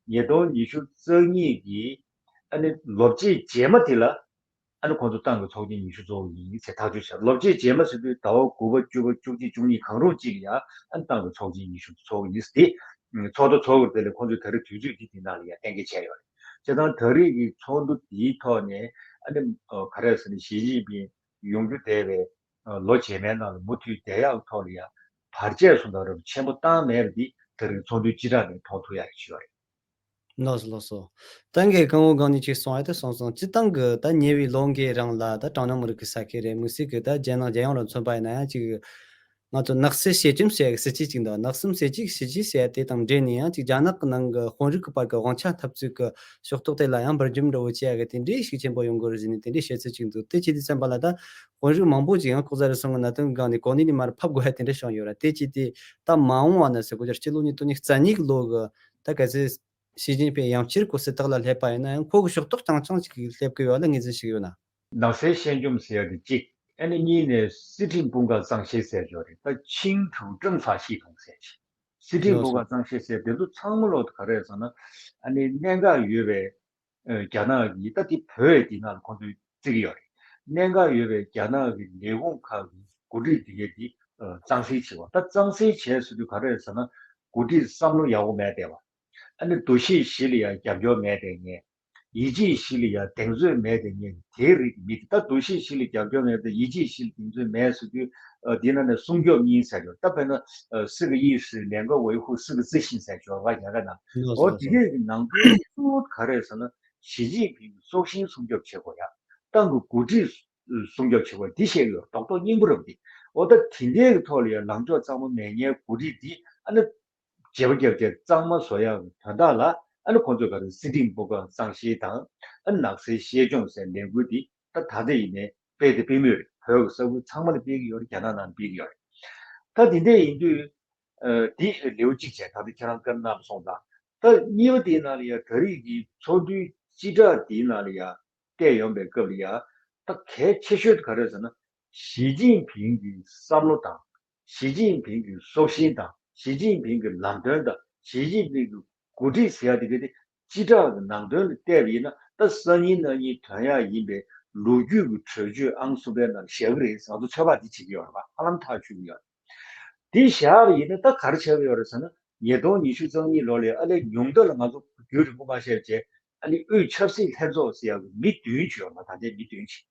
ཉིས་སྟོང་ཉི་ཤུ་རྩ་གཉིས་ཀྱི་ཨ་ནི་ལོ་དཔྱད་རྗེས་མ་དེ་ལ་ཨ་ནི་ཁོང་ཚོ་ཏང་གི་ཚོགས་ཆེན་ཉི་ཤུ་ཚོགས་ཀྱི་ཡིན་ཟེར་ཐག་གཅོད་བྱས། ལོ་དཔྱད་རྗེས་མ་ཟེར་དུས་ཟླ་བ་དགུ་པ་བཅུ་པ་བཅུ་གཅིག་བཅུ་གཉིས་གང་རུང་གཅིག་ལ་ཡ་ཨ་ནི་ཏང་གི་ཚོགས་ཆེན་ཉི་ཤུ་ཚོགས་ཀྱི་ཡིན་ཟེར། དེ་ཚོགས་དང་ཚོགས་ཀྱི་དེ་ལས་ཁོང་ཚོས་ད་རེས་དུས་ཚོད་དེ་དེ་ནང་ལ་ཡ་གཏན་འཁེལ་བྱས་ཡོད་རེད། བྱས་ཙང་ད་རེས་ཀྱི་ཚོགས་འདུ་དེའི་ཐོག་ནས་ཨ་ནི་ག་རེ་ཟེར་ན་ཞི་ཅིན་ཕིང་ཡོང་རྒྱུ་བསྡད་པའི་ལོ་རྗེས་མའི་ནང་ལ་མུ་མཐུད་བསྡད་ཡག་ཐོག་ལ་ཡང་བར་ཆད་སོང་ཙང་རབ་ཆེན་པོ་བཏང་མེད་པ་འདི་ད་རེས་ཚོགས་འདུའི་སྤྱི་བསྒྲགས་ནས་མཐོང་ཐུབ་ཡག་ཞིག་ཡོད་རེད། ལགས་སོ་ལགས་སོ། ད་ངས་གང་བོ་གང་ནས་ཅིག་གསུངས་ཡ་དེ་སོང་སོང་། སྤྱིར་བཏང་གི་ད་ཉེ་བའི་ལོ་འགའི་རིང་ལ་ད་གྲངས་ཉུང་མི་རིགས་ཀྱི་ས་ཁུལ་རེད། དམིགས་བསལ་གྱི་ད་རྒྱལ་ནང་རྒྱལ་ཡོངས་ལ་མཚོན་པ་ཡིན་ན་ཡང་ཅིག་ང་ཚོ་ནག་སེལ་ཞི་ཅིན་ཟེར་ཡ་གི་སྲིད་ཇུས་ཅིག་འདུག་ནག་སེལ་ཞི་ཅིན་ཟེར་ཡ་དེ་དང་འབྲེལ་ནས་ཡང་ཅིག་རྒྱ་ནག་གི་ནང་གི་དཔོན་རིགས་ཀྱི་བར་གྱི་དབང་ཆ་འཐབ་རྩོད་ཀྱི་ཕྱོགས་གཏོགས་དེ་ལ་ཡང་འབུར་འཇོམས་འདྲ་བོ་བྱེད་ཡ་གི་དེ་འདྲའི་ཤུགས་ཆེན་པོ་ཡོང་གི་རེད་ཟེར་ནས་དེ་འདྲའི་བཤད་ཚུལ་ཅིག་འདུག་དེ་བྱས་དུས་ཙམ་པ་ལ་ད་དཔོན་རིགས་མང་པོ་ཅིག་ཡང་ལྐོག་ཟ་རུལ་སུངས་ཀྱི་གནད་དོན་སྒང་ནས་གོ་གནས་ནས་མར་ཕབ་དགོས་ཡ་དེ་འདྲ་བྱུང་ཡོད་ར། དེ་བྱས་ཏེ་ད་མ་འོངས་པ་ན་ཟེར་དགོས་ཀྱི་རེད། སྤྱི་ལོ་ཉིས་སྟོང་ཉི་ཤུ་རྩ་གཉིས་ཀྱི་ལོ་གི་ད་གལ་སྲིད་ཞི་ཅིན་ཕིང་ཡང་བསྐྱར་གོ་སྲིད་ཐོག་ལ་སླེབས་པ་ཡིན་ན་ཡང་ཁོ་གི་ཕྱོགས་གཏོགས་རྐྱང་རྐྱང་ཅིག་སླེབས་ཀྱི་ཡོད་ལ་ངོས་འཛིན་ཞིག་ཡོད་ན། ནག་སེལ་ཞི་འཇོམས་ཟེར་ཡ་དེ་གཅིག་ཨ་ནི་གཉིས་ནས་སྲིད་ཁྲིམས་དཔུང་ཁག་གཙང་བཤེར་ཟེར་ཡོད་རེད། ད་ཆིང་ཀྲུའུ་ཀྲང་ཧྥ་ཤི་ཐུང་ཟེར་གྱི། སྲིད་ཁྲིམས་དཔུང་ཁག་གཙང་བཤེར་ཟེར་དེ་ཚོ་ཚང་མ་ལོག་ག་རེ་རེད་ཟེར་ན། ཨ་ནི་གནད་འགག་ཡོད་པའི་ཨ་རྒྱ་ནག་གི་ད་དེ་བོད་དེ་ནང་ལ་ཁོང་ཚོས་བརྩི་གི་ཡོད་རེད། གནད་འགག་ཡོད་པའི་རྒྱ་ནག་གི་ལས་ཁུངས་ཁག་གི་འགོ་ཁྲིད་དེ་གས་དེ་ཨ་གཙང་སེལ་བྱེད་པ། ད་གཙང་སེལ་བྱས་ཟེར་དུས་ག་རེ་རེད་ཟེར་ན། འགོ་ཁྲིད་བསམ་བློ་ཡག་པོ་མེད་བསྡད་པ། ཨ་ནི་འདུ་ཤེས་བཞི་ལ་ཡང་རྒྱབ་སྐྱོར་མེད་བསྡད་མཁན། ཡིད་ཆེས་བཞི་ལ་ཡང་གདེང་ཚོད་མེད་བསྡད་མཁན་དེའི་རིགས་ཀྱི་མི་དེ། ད་འདུ་ཤེས་བཞི་ལ་རྒྱབ་སྐྱོར་མེད་པ་དང་ཡིད་ཆེས་བཞི་ལ་གདེང་ཚོད་མེད་ཟེར་དུས་ཨ་འདི་ནང་ནས་སྲུང་སྐྱོབ་གཉིས་ཟེར་ཡོད། ད་དཔེར་ན་ཨ་四个意识两个维护四个自信ཟེར་ཡོད་པ། ཡ་ག་ན་འོ་དེ་གས་ཀྱི་ནང་དོན་གཙོ་བོ་ག་རེ་རེད་ཟེར་ན། ཞི་ཅིན་ཕིང་གི་སྲོག་ཤིང་སྲུང་སྐྱོབ་བྱེད་དགོས་ཡ། ཏང་གི་འགོ་ཁྲིད་སྲུང་སྐྱོབ་བྱེད་དགོས་འདི་བཤད་ཀྱི་ཡོད། རྡོག་རྡོག་སྙིང་པོ་རེད་པ་འདི། འོ་ད་དེ་འདྲའི་གི་ཐོག་ལ་ཡང་ལངས་ཕྱོགས་གཙང་མ་མེད་མཁན་འགོ་ཁྲིད་འདི་ཨ་ནི་བརྗེ་པོ་བརྒྱབ་བྱས་གཙང་མ་བཟོ་ཡག་གི་དོན་དག་ལ་ཨ་ནི་ཁོང་ཚོས་ག་རེ་སྲིད་ཁྲིམས་དཔུང་ཁག་གཙང་བཤེར་དང་ཨ་ནི་ནག་སེལ་ཞི་འཇོམས་ཟེར་ལས་འགུལ་འདི་ ད་ད་ལྟ་ཡིན་ནའི་སྤེལ་དེ་སྤེལ་མུས་རེད། བོད་ཀྱི་ས་ཁུལ་ཚང་མ་ལ་སྤེལ་གྱི་ཡོད་རེད། རྒྱ་ནག་ནང་ལ་སྤེལ་གྱི་ཡོད་རེད། ད་དེ་འདྲ་ཡིན་དུས། ཨ། འདི་ལེའུ་གཅིག་བྱས། ད་ལྟ་ཁྱེད་རང་བཀའ་གནང་སོང་ཙང་། ད་གཉིས་པ་དེའི་ནང་ལ་ཡང་ད་རེས་ཀྱི་ཚོགས་འདུའི་སྤྱི་བསྒྲགས་དེའི་ནང་ལ་ཡང་བལྟས་ཡོང་པའི་སྐབས་ལ་ཡང་། ད་གལ་ཆེ་ཤོས་དེ་ག་རེ་རེད་ཟེར་ན། ཞི་ཅིན་ཕིང་གི་བསམ་བློ་དང་། ཞི་ཅིན་ཕིང་གི་སྲོག་ཤིང་དང་། ཞི་ཅིན་ཕིང་གི་ལམ་སྟོན་དང་། ཞི་ཅིན་ཕིང་གི་འགོ་ཁྲིད་ཟེར་ཡ་དེ་ག་དེ་སྤྱི་བསྒྲགས་ཀྱི་ནང་དོན་ལ་བལྟས་པ་ཡིན་ན། ད་སང་ཉིན་གནངས་ཉིན་ཐོན་ཡག་ཡིན་པའི་ལོ་རྒྱུས་ཀྱི་གྲོས་ཆོད་ཨང་གསུམ་པའི་ནང་བཞག་གི་རེད་ཟེར། ང་ཚོ་ཚོད་དཔག་འདི་བྱེད་ཀྱི་ཡོད་རེད་པ། ཧ་ལམ་ཐག་ཆོད་ཀྱི་ཡོད་རེད། དེ་བཞག་པ་ཡིན་ན་ད་ག་རེ་ཆགས་ཀྱི་ཡོད་རེད་ཟེར་ན། ཉིས་སྟོང་ཉི་ཤུ་རྩ་གཉིས་ལོ་ལ་ཨ་ལས་ཉུང་མཐའ་ལ་ང་ཚོ་རྒྱུན་རིང་པོ་མ་བཤད་བྱས། ཨ་ནི་དབུས་ཆབ་སྲིད་ལྷན་ཚོགས་ཟེར་ཡག་གི་མི་བདུན་ཅིག་ཡོད་མ། ད་ལྟའི་མི་བདུན་ཅིག་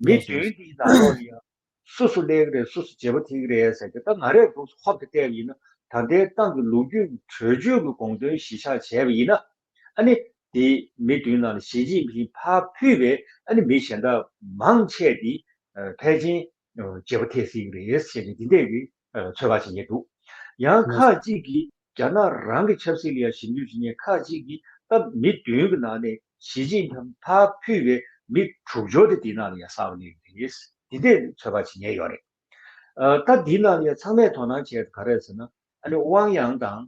མི་ལགས་སོ། བདུན་དེའི་ནང་ལོགས་ལ་ཡང་སུ་སུ་སླེབས་ཀྱི་རེད། སུ་སུ་བརྗེ་པོ་ཐེབས་ཀྱི་རེད་ཟེར་གྱི། ད་ང་རས་ཁོང་ཚོ་ཧོབ་ཏེ་བལྟས་པ་ཡིན་ན། ད་ལྟའི་ཏང་གི་ལོ་རྒྱུས་ཀྱི་གྲོས་ཆོད་ཀྱི་དགོངས་དོན་གཞི་བཞག་བྱས་པ་ཡིན་ན། ཨ་ནི་དེ་མི་བདུན་ནང་ལ་ཞི་ཅིན་ཕིང་ཕར་ཕུད་པའི་ཨ་ནི་མི་གཞན་དག་མང་ཆེ་དེ་ཕལ་ཆེར་བརྗེ་པོ་ཐེབས་སྲིད་ཀྱི་རེད་ཟེར་ནས་འདི་འདྲས་ཀྱི་ཚོད་དཔག་བྱེད་མཁན་འདུག་ཡང་ཁག་ཅིག་གིས་རྒྱ་ནག་རང་གི་ཆབ་སྲིད་ལ་ཡང་ཞིབ་འཇུག་བྱེད་མཁན་ཁག་ཅིག་གིས་ད་མི་བདུན་གྱི་ནང་ནས་ཞི་ཅིན་ཕིང་ཕར་ཕུད་པའི་མི་དྲུག་ཅུ་དེ་དེའི་ནང་ལ་ཡང་གསར་པ་སླེབས་ཀྱི་རེད། འདི་འདྲས་ཚོད་དཔག་བྱེད་མཁན་ཡོད་རེད། ཨ། ད་འདིའི་ནང་ལ་ཡང་ཚང་མས་དོ་སྣང་བྱས་ག་རེ་རེད་ཟེར་ན། ཨ་ནི་ཝང་ཡང་དང་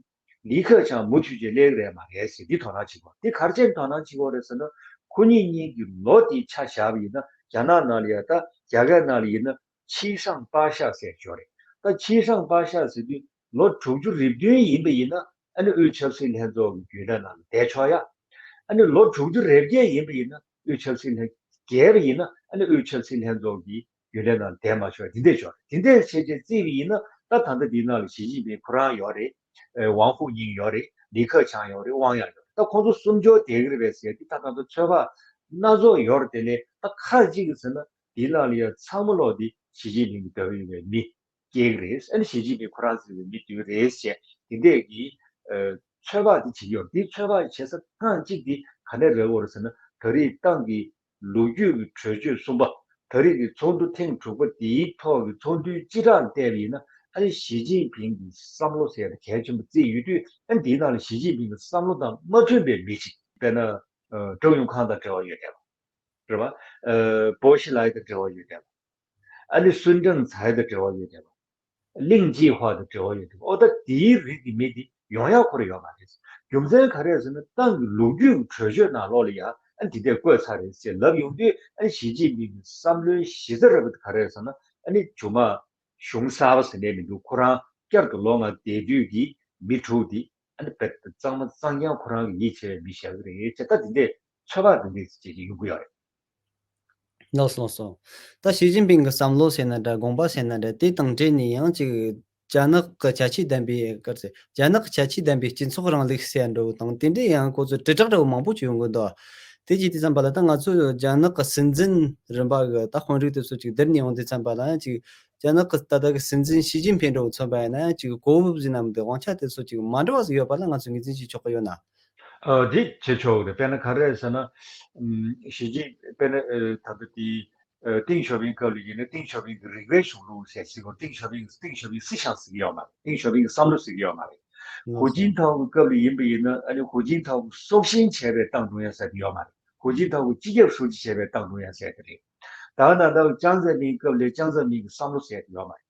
ལི་ཁེ་ཆང་མུ་མཐུད་བྱས་སླེབས་ཀྱི་རེད་མ་རེད་ཟེར། འདི་དོ་སྣང་བྱེད་དགོས། འདི་ག་རེ་བྱས་ནས་དོ་སྣང་བྱེད་དགོས་རེད་ཟེར་ན། ཁོ་གཉིས་གཉིས་ཀྱི་ལོ་དེ་ཆ་བཞག་པ་ཡིན་ན། རྒྱ་ནག་ནང་ལ་ཡང་། ད་རྒྱ་སྐད་ནང་ལ་ཡིན་ན་七上八下ཟེར་གྱི་ཡོད་རེད། ད་七上八下ཟེར་དུས་ལོ་དྲུག་ཅུ་རེ་བདུན་ཡིན་པ་ཡིན་ན། ཨ་ནི་དབུས་ཆབ་སྲིད་ལྷན་ཚོགས་ཀྱི་རྒྱུན་ལས་ནང་ལ་བསྡད་ཆོག་ཡ། ཨ་ནི་ལོ་དྲུག་ཅུ་རེ་བརྒྱད་ཡིན་པ་ཡིན་ན། དབུས་ཆབ་སྲིད་ལྷན། བརྒྱད་པ་ཡིན་ན། ཨ་ནི་དབུས་ཆབ་སྲིད་ལྷན་ཚོགས་ཀྱི་རྒྱུན་ལས་ནང་བསྡད་མ་ཆོག་འདི་འདྲས་ཆོག་འདི་འདྲས་བྱས་བྱས་བརྩིས་པ་ཡིན་ན། ད་ད་ལྟ་འདི་ནང་ལ་ཞི་ཅིན་ཕིང་ཁོ་རང་ཡོད་རེད། ཨེ། ཝང་ཧུའུ་ཉིང་ཡོད་རེད། ལི་ཁེ་ཆང་ཡོད་རེད། ཝང་ཡང་ཡོད་རེད། ད་ཁོང་ཚོ་གསུམ་ཅུ་བསྡད་ཀྱི་རེད་པས་ཟེར་ཏེ་ད་ད་ལྟ་ཚོད་དཔག་སྣ་ཚོགས་ཡོད་རེད། དེ་ལས་ད་ཁག་ཅིག་གིས་ཟེར་ན། འདི་ནང་ལ་ཡང་ཚང་མ་ལོག་འདི་ཞི་ཅིན་ཕིང་གི་འདྲ་པོ་ཡིན་པའི་མི་སྐྱེལ་གྱི་རེད། ཨ་ནི་ཞི་ཅིན་ཕིང་ཁོ་རང་བརྩིས་པའི་མི་བདུན་རེད་ཟེར། དེ་འདྲས་ཀྱི་ཨ་ཚོད་དཔག་དེ་བྱེད་ཀྱི་ཡོད། དེ་ཚོད་དཔག་བྱེད་ས་ཐེངས་གཅིག་དེ་ག་ནས་རེད་འོ་རེད་ཟེར་ན། ད་རེས་ཏང་གི་ལོ་རྒྱུས་ཀྱི་གྲོས་ཆོད་གསུམ་པ། ད་རེས་ཀྱི་ཚོགས་འདུ་ཐེངས་དྲུག་པ་དེའི་ཐོག་གི་ཚོགས་འདུའི་སྤྱི་བསྒྲགས་ལ་བལྟས་པ་ཡིན་ན། ཨ་ནི་ཞི་ཅིན་ཕིང་གི་བསམ་བློ་ཟེར་ཡ་དེ་གལ་ཆེན་པོ་བརྩིས་ཡོད་དུས། ཨ་ནི་དེའི་ནང་ལ་ཞི་ཅིན་ཕིང་གི་བསམ་བློ་དང་མ་མཐུན་པའི་མི་ཞིག་དཔེར་ན། ཨ། ཀྲོའུ་ཡུང་ཁང་དང་འབྲེལ་བ་ཡོད་བསྡད་པ་རེད་པ། ཨ། པོ་ཞི་ལའེ་དང་འབྲེལ་བ་ཡོད་བསྡད་པ། ཨ་ནི་སུན་ཀྲེང་ཚའེ་དང་འབྲེལ་བ་ཡོད་བསྡད་པ། ལིང་ཅི་ཧྭ་དང་འབྲེལ་བ་ཡོད་བསྡད་པ། ཨོ། ད་དེའི་རིགས་ཀྱི་མི་དེ་ཡོང་ཡག་ཁོ་རང་ཡོད་མ་རེད། རྒྱུ་མཚན་ག་རེ་རེད་ཟེར་ན། ཏང་གི་ལོ་རྒྱུས་ཀྱི་གྲོས་ཆོད་ནང་ལོགས་ལ་ཡང་ཨ་ནི་དེ་འདྲས་བཀོད་ཚར་རེད་ཟེར་ལབ་ཡོང་དུས། ཨ་ནི་ཞི་ཅིན་ཕིང་གི་བསམ་བློའི་གཞི་རྩ་ར་བ་དེ་ག་རེ་རེད་ཟེར་ན། ཨ་ནི་རྗེས་མ་གཞུང་གསར་པ་ཟེར་ནས་མི་འདུག་ཁོ་རང་བསྐྱར་དུ་ལོག་ང་བསྡད་དུས་ཀྱི་མི་དྲུག་དེ། ཨ་ནི་དཔེ་གཙང་མ་གཙང་རྐྱང་ཁོ་རང་གི་ཡིད་ཆེས་པའི་མི་བཞག་གི་རེད་ཅེས། ད་དེ་འདྲས་ཚོད་དཔག་དེ་འདྲས་བྱེད་ཀྱི་ཡོང་གི་ཡོད་རེད། ལགས་སོ། ལགས་སོ། ད་ཞི་ཅིན་ཕིང་གི་བསམ་བློ་ཟེར་ན་འདྲ། དགོངས་པ་ཟེར་ན་འདྲ། དེ་དང་འབྲེལ་ནས་ཡང་ཅིག་རྒྱ་ནག་གི་ཁྱད་ཆོས་ལྡན་པའི། ག་རེ་ཟེར། རྒྱ་ནག་གི་ཁྱད་ཆོས་ལྡན་པའི་སྤྱི་ཚོགས་རིང་ལུགས་ཟེར་འགྲོ་བ་དང་། དེ་འདྲའི་ཡང་ཁོ་ཚོ་དྲིལ་བསྒྲགས་འདྲ་བོ་མང་པོ་ཅིག་ཡོང་གི་འདུག་དེ་བྱས་དུས་ཙམ་པ་ལ། ད་ང་ཚོ་རྒྱ་ནག་གི་སྲིད་འཛིན་རིམ་པ་གི་ད་དཔོན་རིགས་དེ་ཚོ་ཅིག་བསྡུར་ནས་ཡོང་དུས་ཙམ་པ་ལ། ཡང་ཅིག་རྒྱ་ནག་གི་ད་ལྟ་གི་སྲིད་འཛིན་ཞི་ཅིན་ཕིང་འདྲ་བོ་མཚོན་པ་ཡིན་ན། ཅིག་གོ་བབ་ཟེར་ན་མི་འདུག་དབང་ཆ་དེ་ཚོ་ཅིག་མ་འདྲ་བ་ཟིག་ཡོད་པ་ལ་ང་ཚོས་ངོས་འཛིན་བྱེད་ཆོག་གི་ཡོད་ན། ཨ། འདི་བྱེད་ཆོག་གི་རེད། དཔེར་ན་ག་རེ་ཟེར་ན། ཨམ། ཞི་ཅིན། དཔེར་ན། ཨ། ད་ལྟ་དེ། ཨ། ཏེང་ཞའོ་ཕིང་སྐབས་ལ་ཡིན་ན། ཏེང་ཞའོ་ཕིང་གི་རིག་པའི་གཞུང་ལུགས་ཟེར་ཟེར་གོ། ཏེང་ཞའོ་ཕིང་། ཏེང་ཞའོ་ཕིང་思想ཟེར་གྱི་ཡོད་མ་རེད། ཏེང་ཞའོ་ཕིང་གི་བསམ་བློ་ཟེར་གྱི་ཡོད་མ་རེད། ཧུའུ་ཅིན་ཐའོ་གི་སྐབས་ལ་ཡིན་པ་ཡིན་ན། ཨ་ནི་ཧུའུ་ཅིན་ཐའོ་གི་སྲོག་ཤིང་བྱས་པའི་ཏང་ཀྲུང་དབྱང་ཟེར་དེ་ཡོད་མ་རེད། ཧུའུ་ཅིན་ཐའོ་གི་སྤྱི་ཁྱབ་ཧྲུའུ་ཅི་བྱས་པའི་ཏང་ཀྲུང་དབྱང་ཟེར་དེ་རེད། ད་ནང་ལྟར་ཅང་ཙེ་མིན་སྐབས་ལ་ཅང་ཙེ་མིན་གྱི་བསམ་བློ་ཟེར་དེ་ཡོད་མ་རེད།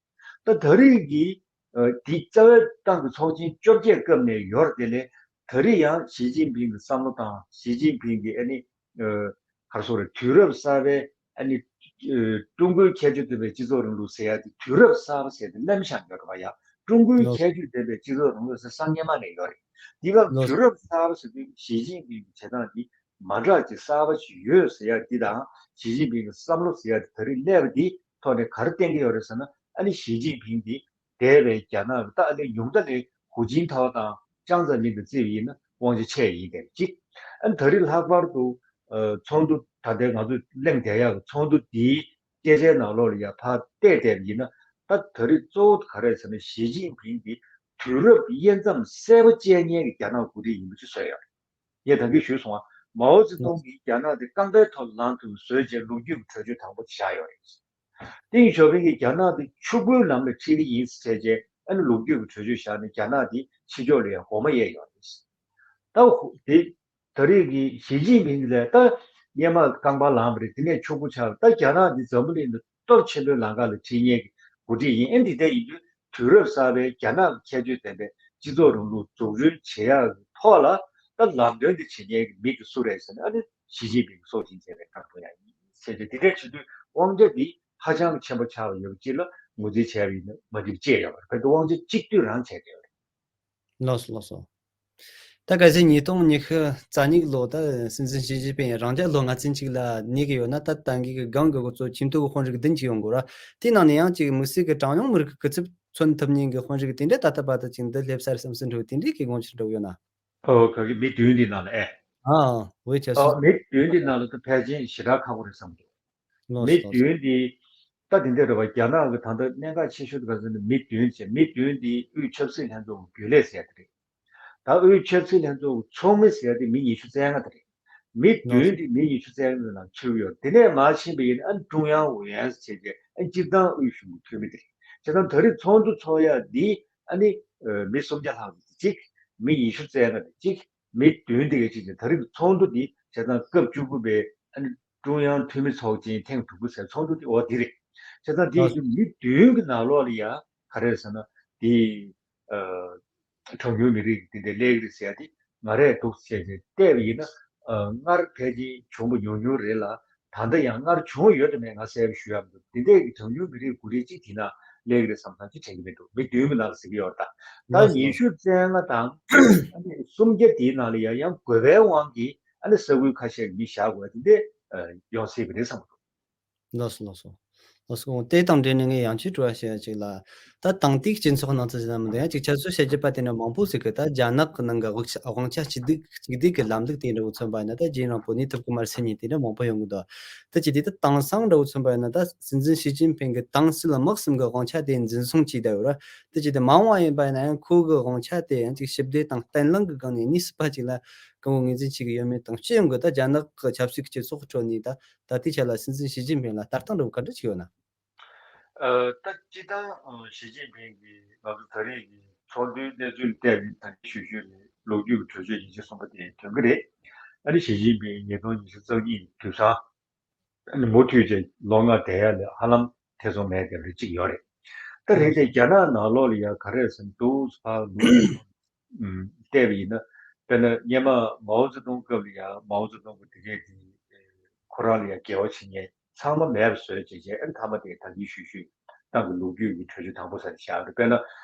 ད་ད་རེས་ཀྱི། ཨ། དེ་རྩ་བའི་ཏང་གི་ཚོགས་ཆེན་བཅོ་བརྒྱད་སྐབས་ནས་ཡོད་རེད། དེ་ལས་ད་རེས་ཡང་ཞི་ཅིན་ཕིང་གི་བསམ་བློ་དང་། ཞི་ཅིན་ཕིང་གི། ཨ་ནི། ཨ། ག་རེ་ཟེར་དགོས་རེད། དུས་རབས་གསར་པའི། ཨ་ནི། ཨ། ཀྲུང་གོའི་ཁྱད་ཆོས་ལྡན་པའི་སྤྱི་ཚོགས་རིང་ལུགས་ཟེར་ཡ་དེ། དུས་རབས་གསར་པ་ཟེར་དེ་ནམ་ཞིག་ཡོད་རེད་པ་ཡ། ཀྲུང་གོའི་ལགས། ཁྱད་ཆོས་ལྡན་པའི་སྤྱི་ཚོགས་རིང་ལུགས་ཟེར་སང་སྔོན་མ་ནས་ཡོད་རེད། དེ་སྐབས་ལགས། དུས་རབས་གསར་པ་ཟེར་དུས་ཞི་ཅིན་ཕིང་གི་བྱེད་སྟངས་འདི་མ་འདྲ་ཅིག་གསར་པ་ཅིག་ཡོད་ཟེར་ཡ་འདི་དང་། ཞི་ཅིན་ཕིང་གི་བསམ་བློ་ཟེར་ཡ་འདི་ད་རེས་སླེབས་པ་འདི་ཐོག་ནས་ག་རེ་བསྟན་གྱི་ཡོད་རེད་ཟེར་ན། ཨ་ནི་ཞི་ཅིན་ཕིང་འདི་འདས་པའི་རྒྱ་ནག་གི། ད་ཨ་ནི་ཉུང་མཐའ་ལ་ཧུའུ་ཅིན་ཐའོ་དང་ཅང་ཙེ་མིན་དང་བརྩིས་པ་ཡིན་ན་དབང་ཆ་ཆེ་ཡིན་པའི་གཅིག་ཨ་ནི་ད་རེས་ལྷག་པར་དུ། ཨ། ཚོགས་འདུ། ད་ལྟའི་ང་ཚོ་གླེང་བསྡད་ཡག་གི་ཚོགས་འདུ་འདིའི་སྐད་ཆའི་ནང་ལོགས་ལ་ཡ་ཕར་བལྟས་བསྡད་པ་ཡིན་ན། ད་ད་རེས་གཙོ་བོ་ག་རེ་ཟེར་ན། ཞི་ཅིན་ཕིང་འདི་དུས་རབས་དབྱེ་མཚམས་གསལ་པོ་བཅད་མཁན་གྱི་རྒྱ་ནག་འགོ་ཁྲིད་ཡིན་པ་ཅིག་བཟོས་ཡོད་རེད། ངས་ད་གིན་ཞུས་སོང་བ། མའོ་ཙེ་ཏུང་གིས་རྒྱ་ནག་འདི་རྐང་པའི་ཐོག་ལངས་ཐུབ་པ་བཟོས་བྱས་ལོ་རྒྱུས་ཀྱི་གྲོས་ཆོད་དང་པོ་དེ་བཞག་ཡོད་རེད། ཏེང་ཞའོ་ཕིང་གིས་རྒྱ་ནག་འདི་ཕྱུག་པོའི་ལམ་ལ་ཁྲིད་ཀྱི་ཡིན་ཟེར་བྱས། ཨ་ནི་ལོ་རྒྱུས་ཀྱི་གྲོས་ཆོད་བཞག་ནས་རྒྱ་ནག་འདི་ཕྱི་ཕྱོགས་ལ་ཡང་སྒོ་མོ་གཡས་ཡོད་རེད། ད་དེ་ད་རེས་ཀྱི་ཞི་ཅིན་ཕིང་ལ་ད་ སྔོན་མ་རྐང་པ་ལངས་པ་རེད། དེ་ནས་ཕྱུག་པོ་ཆགས་པ་རེད། ད་རྒྱ་ནག་འདི་འཛམ་བུ་གླིང་དུ་སྟོབས་ཆེན་པོའི་ལམ་ཁ་ལ་ཁྲིད་མཁན་གྱི་འགོ་ཁྲིད་ཡིན། ཨེ་འདི་འདྲ་ཡིན་དུས་དུས་རབས་གསར་པའི་རྒྱ་ནག་གི་ཁྱད་ཆོས་ལྡན་པའི་སྤྱི་ཚོགས་རིང་ལུགས་འཛུགས་སྐྲུན་བྱེད་ཡག་གི་ཐོག་ལ་ད་ལམ་སྟོན་འདི་བྱེད་མཁན་གྱི་མི་དེ་སུ་རེད་ཟེར་ན། ཨ་ནི་ཞི་ཅིན་ཕིང་གིས་སྲོག་ཤིང་བཅད་པའི་རྐང་འཁོར་ཡང་ཡིན་ཟེར་ཏེ། དེ་འདྲ་བྱེད་དུས་དབང་ཆ་འདི་ཧ་ཅང་གི་ཆེན་པོ་ཆགས་པ་ཡོད་པ་ཅིག་ལ་ངོས་འཛིན་བྱས་པ་ཡིན་ན་མ་འགྲིག་ཅེས་ཡོད་པ་རེད། བོད་དུ་དབང་ཆ་གཅིག་སྡུད་རང་བྱས་བསྡད་ཡོད་རེད། ལགས་སོ་ལགས་སོ། ད་གལ་སྲིད་ཉིས་སྟོང་ཉི་ཤུ་རྩ་གཉིས་ལོ་ད་སྲིད་འཛིན་ཞི་ཅིན་ཕིང་རང་རྒྱལ་ལོ་ལྔ་ཚན་གཅིག་ལ་གནས་ཀྱི་ཡོད་ན། ད་ད་གིན་གི་སྒང་གི་འགོ་གཙོ་ཆེས་མཐོ་གི་དཔོན་རིགས་བདུན་ཅིག་ཡོང་དགོས་ར། དེའི་ནང་ནས་ཡང་ཅིག་དམིགས་བསལ་གྱི་གྲངས་ཉུང་མི་རིགས་ཀྱི་སྐུ་ཚབ་མཚོན་ཐུབ་མཁན་གྱི་དཔོན་རིགས་དེ་འདྲས་ད་ལྟ་བར་དུ་ཅིག་འདི་སླེབས་ཚར་བསམ་སྲིད་འགྲོ་དེ་འདྲས་ཀྱི་དགོངས་འཆར་འགྲོ་གི་ཡོད་ན། ཨོ་ག་གི་མི་བདུན་འདི་ནང་ལ་ཨེ། ཨ་འོས་ཆ་ཨོ་སོང་། མི་བདུན་འདི་ནང་ལ་ད་ཕལ་ཆེར་ཞེ་དྲག་ཁག་པོ་རེད་བསམ་འདུག་ལགས་མི་སོ་སོ། བདུན་འདི་ད་དེ་འདྲ་རེད་བ། རྒྱ་ནག་གི་ད་ལྟ་གནད་འགག་ཆེ་ཤོས་དེ་ག་ཟེར་ན་མི་བདུན་བྱས། མི་བདུན་འདི་དབུས་ཆབ་སྲིད་ལྷན་ཚོགས་ཀྱི་རྒྱུན་ལས་ཟེར་ཡ་དེ་རེད། ད་དབུས་ཆབ་སྲིད་ལྷན་ཚོགས་ཀྱི་ཚོགས་མི་ཟེར་ཡ་དེ་མི་ཉི་ཤུ་རྩ་ལྔ་དེ་རེད། མི་ལགས་བདུན་སོ། འདི་མི་ཉི་ཤུ་རྩ་ལྔ་ནང་ཚུད་ཡོད། དེ་ནས་མར་ཕྱིན་པ་ཡིན་ན་ཨ་ནི་ཀྲུང་དབྱང་ཝུའུ་ཨེན་ཟེར་བྱས་ཨ་ནི་སྤྱིར་བཏང་དབུས་གཞུང་གི་འཐུས་མི་དེ་རེད། བྱས་ཙང་ད་རེས་ཚོགས་འདུ་ཚོགས་ཡ་འདི་ཨ་ནི་ཨ་མི་སུམ་བརྒྱ་ལྷག་ཙམ་གཅིག་མི་ཉི་ཤུ་རྩ་ལྔ་དེ་གཅིག་མི་བདུན་དེ་ག་གཅིག་བྱས། ད་རེས་ཀྱི་ཚོགས་འདུ་འདི་བྱས་ཙང་སྐབས་བཅུ་དགུ་པའི་ཨ་ནི་ཀྲུང་དབྱང་འཐུས་མི་ཚོགས་ཆེན་ཐེངས་དྲུག་པ་ཟེར་ཚོགས་འདུ་འདི་འོ་འདི་རེད། བྱས་ཙང་འདི་ལགས་སོ། ཡི་མི་བདུན་གྱི་ནང་ལོགས་ལ་ཡ་ག་རེ་ཟེར་ན་འདི་ཨ་གྲངས་ཉུང་མི་རིགས་འདི་འདྲ་སླེབས་ཀྱི་རེད་ཟེར་ཡ་འདི་ང་རས་འདུག་བྱས་བྱས་བལྟས་པ་ཡིན་ན། ཨ་སྔར་ཕལ་ཆེར་བྱུང་བ་ཉུང་ཉུང་རེད་ལ། ད་ལྟ་ཡང་སྔར་བྱུང་ཡོད་དམ་མེད་ང་གསལ་པོ་ཞུ་ཡག་མི་འདུག་འདི་འདྲས་ཀྱི་གྲངས་ཉུང་མི་རིགས་འགོ་ཁྲིད་ཅིག་དེ་ན་སླེབས་ཀྱི་རེད་བསམ་བསམ་ཅིག་དྲན་གྱི་མི་འདུག་མི་བདུན་མི་ནང་ཟེར་གྱི་ཡོད་རེད། ད་ལགས་སོ། ཉི་ཤུ་རྩ་ལྔ་དང་ཨ་ནི་སུམ་བརྒྱ་དེའི་ནང་ལ་ཡང་ཡང་དགོས་པའི་དབང་གིས་ཨ་ནི་ས་ཁུལ་ཁ་ཤས་ཀྱི་མི་བཞག་དགོས་པ་དེ་འདྲས་ཡོང་སྲིད་པ་རེད་བསམ་གྱི་འདུག་ལགས་སོ་ལགས་སོ། ལགས་སོ། དེ་དང་འབྲེལ་ནས་ངས་ཡང་ཁྱེད་དྲི་བ་བཤད་ཡ་ཅིག་ལ། ད་དེང་དུས་སྤྱི་ཚོགས་ནང་དུ་ཟེར་ན་མི་འདུག་ཡང་ཅིག་ཁྱེད་ཚོས་བཤད་རྒྱུ་པ་དེ་འདྲ་མང་པོ་ཟིག་གི་ད་རྒྱ་ནག་གི་ནང་གི་དབང་ཆ་དབང་ཆ་གཅིག་སྡུད་གཅིག་སྡུད་ཀྱི་ལམ་ལུགས་དེ་འདྲ་བོ་མཚོན་པ་ཡིན་ན། ད་རྗེས་རིང་པོ་ནས་ཐུབ་ཀྱི་མ་རེད་ཟེར་མཁན་དེ་འདྲ་མང་པོ་ཡོང་གི་འདུག་ད་ཅི་དེ་ད་དེང་སང་འདྲ་བོ་མཚོན་པ་ཡིན་ན། ད་སྲིད་འཛིན་ཞི་ཅིན་ཕིང་གི་ཏང་སྲིད་དམག་གསུམ་གི་དབང་ཆ་དེ་འཛིན་བཟུང་བྱས་བསྡད་ཡོད་ར། ད་ཅི་དེ་མ་འོངས་པ་ཡིན་པ་ཡིན་ན་ཡང་ཁོ་གི་དབང་ཆ་དེ་ཡང་ཅིག་ཞི་བདེ་དང་བརྟན་ལྷིང་གི་སྒང་ནས་གནས་སྲིད་པ་ཅིག་ལ་སྐུ་ངོ་ངོས་འཛིན་བྱེད་ཀྱི་ཡོད་མེད་དང་། སྤྱི་ཡོངས་ཀྱི་ད་རྒྱ་ནག་གི་ཆབ་སྲིད་སྤྱི་ཚོགས་ཁྲོད་ནས་ད་ད་ལྟའི་ཆ་ལ་སྲིད་འཛིན་ཞི་ཅིན་ཕིང་ལ་ལྟ་སྟངས་འདྲ་བོ་ག་འདྲ་ཅིག་ཡོད་ན། ཨ་ད་སྤྱིར་བཏང་ཨ་ཞི་ཅིན་ཕིང་གིས་ང་ཚོ་ད་རེས་ཀྱི་ཚོགས་འདུའི་གནས་ཚུལ་བལྟས་པའི་ད་གིན་ཞུས་ཞུས་ནས་ལོ་རྒྱུས་ཀྱི་གྲོས་ཆོད་ཡིན་གཅིག་མིན་གཅིག་གསུངས་པ་དེ་དོན་གྱི་རེད། ཨ་ནི་ཞི་ཅིན་ཕིང་ཉིས་སྟོང་ཉི་ཤུ་རྩ་གཉིས་དུས་སང་ཨ་ནི་མུ་མཐུད་བྱས་ལོ་ལྔ་བསྡད་ཡ་ལ་ཧ་ལམ་ཐེ་ཚོམ་མེད་བསྡད་པ་རེ་གཅིག་ཡོད་རེད། ད་རེད་དེ་རྒྱ་ནག་ནང་ལོགས་ལ་ཡ་ག་རེ་ཟེར་ན་འདུག་ཕར་ལུགས་ཨུམ་བལྟས་པ་ཡིན་ན། དཔེར་ན་སྔོན་མ་མའོ་ཙེ་ཏུང་སྐབས་ལ་ཡ་མའོ་ཙེ་ཏུང་གི་དེ་གས་དེ་ཁོ་རང་ལ་ཡ་འགལ་བ་བྱེད་མཁན་ཚང་མ་མེད་པ་བཟོས་བྱས་བྱས། ཨ་ནི་མཐའ་མ་དེ་ད་གིན་ཞུས་ཞུས་ཏང་གི་ལོ་རྒྱུས་ཀྱི་གྲོས་ཆོད་དང་པོ་ཟེར་ནས་བཞག་རེད། དཔེར་ན་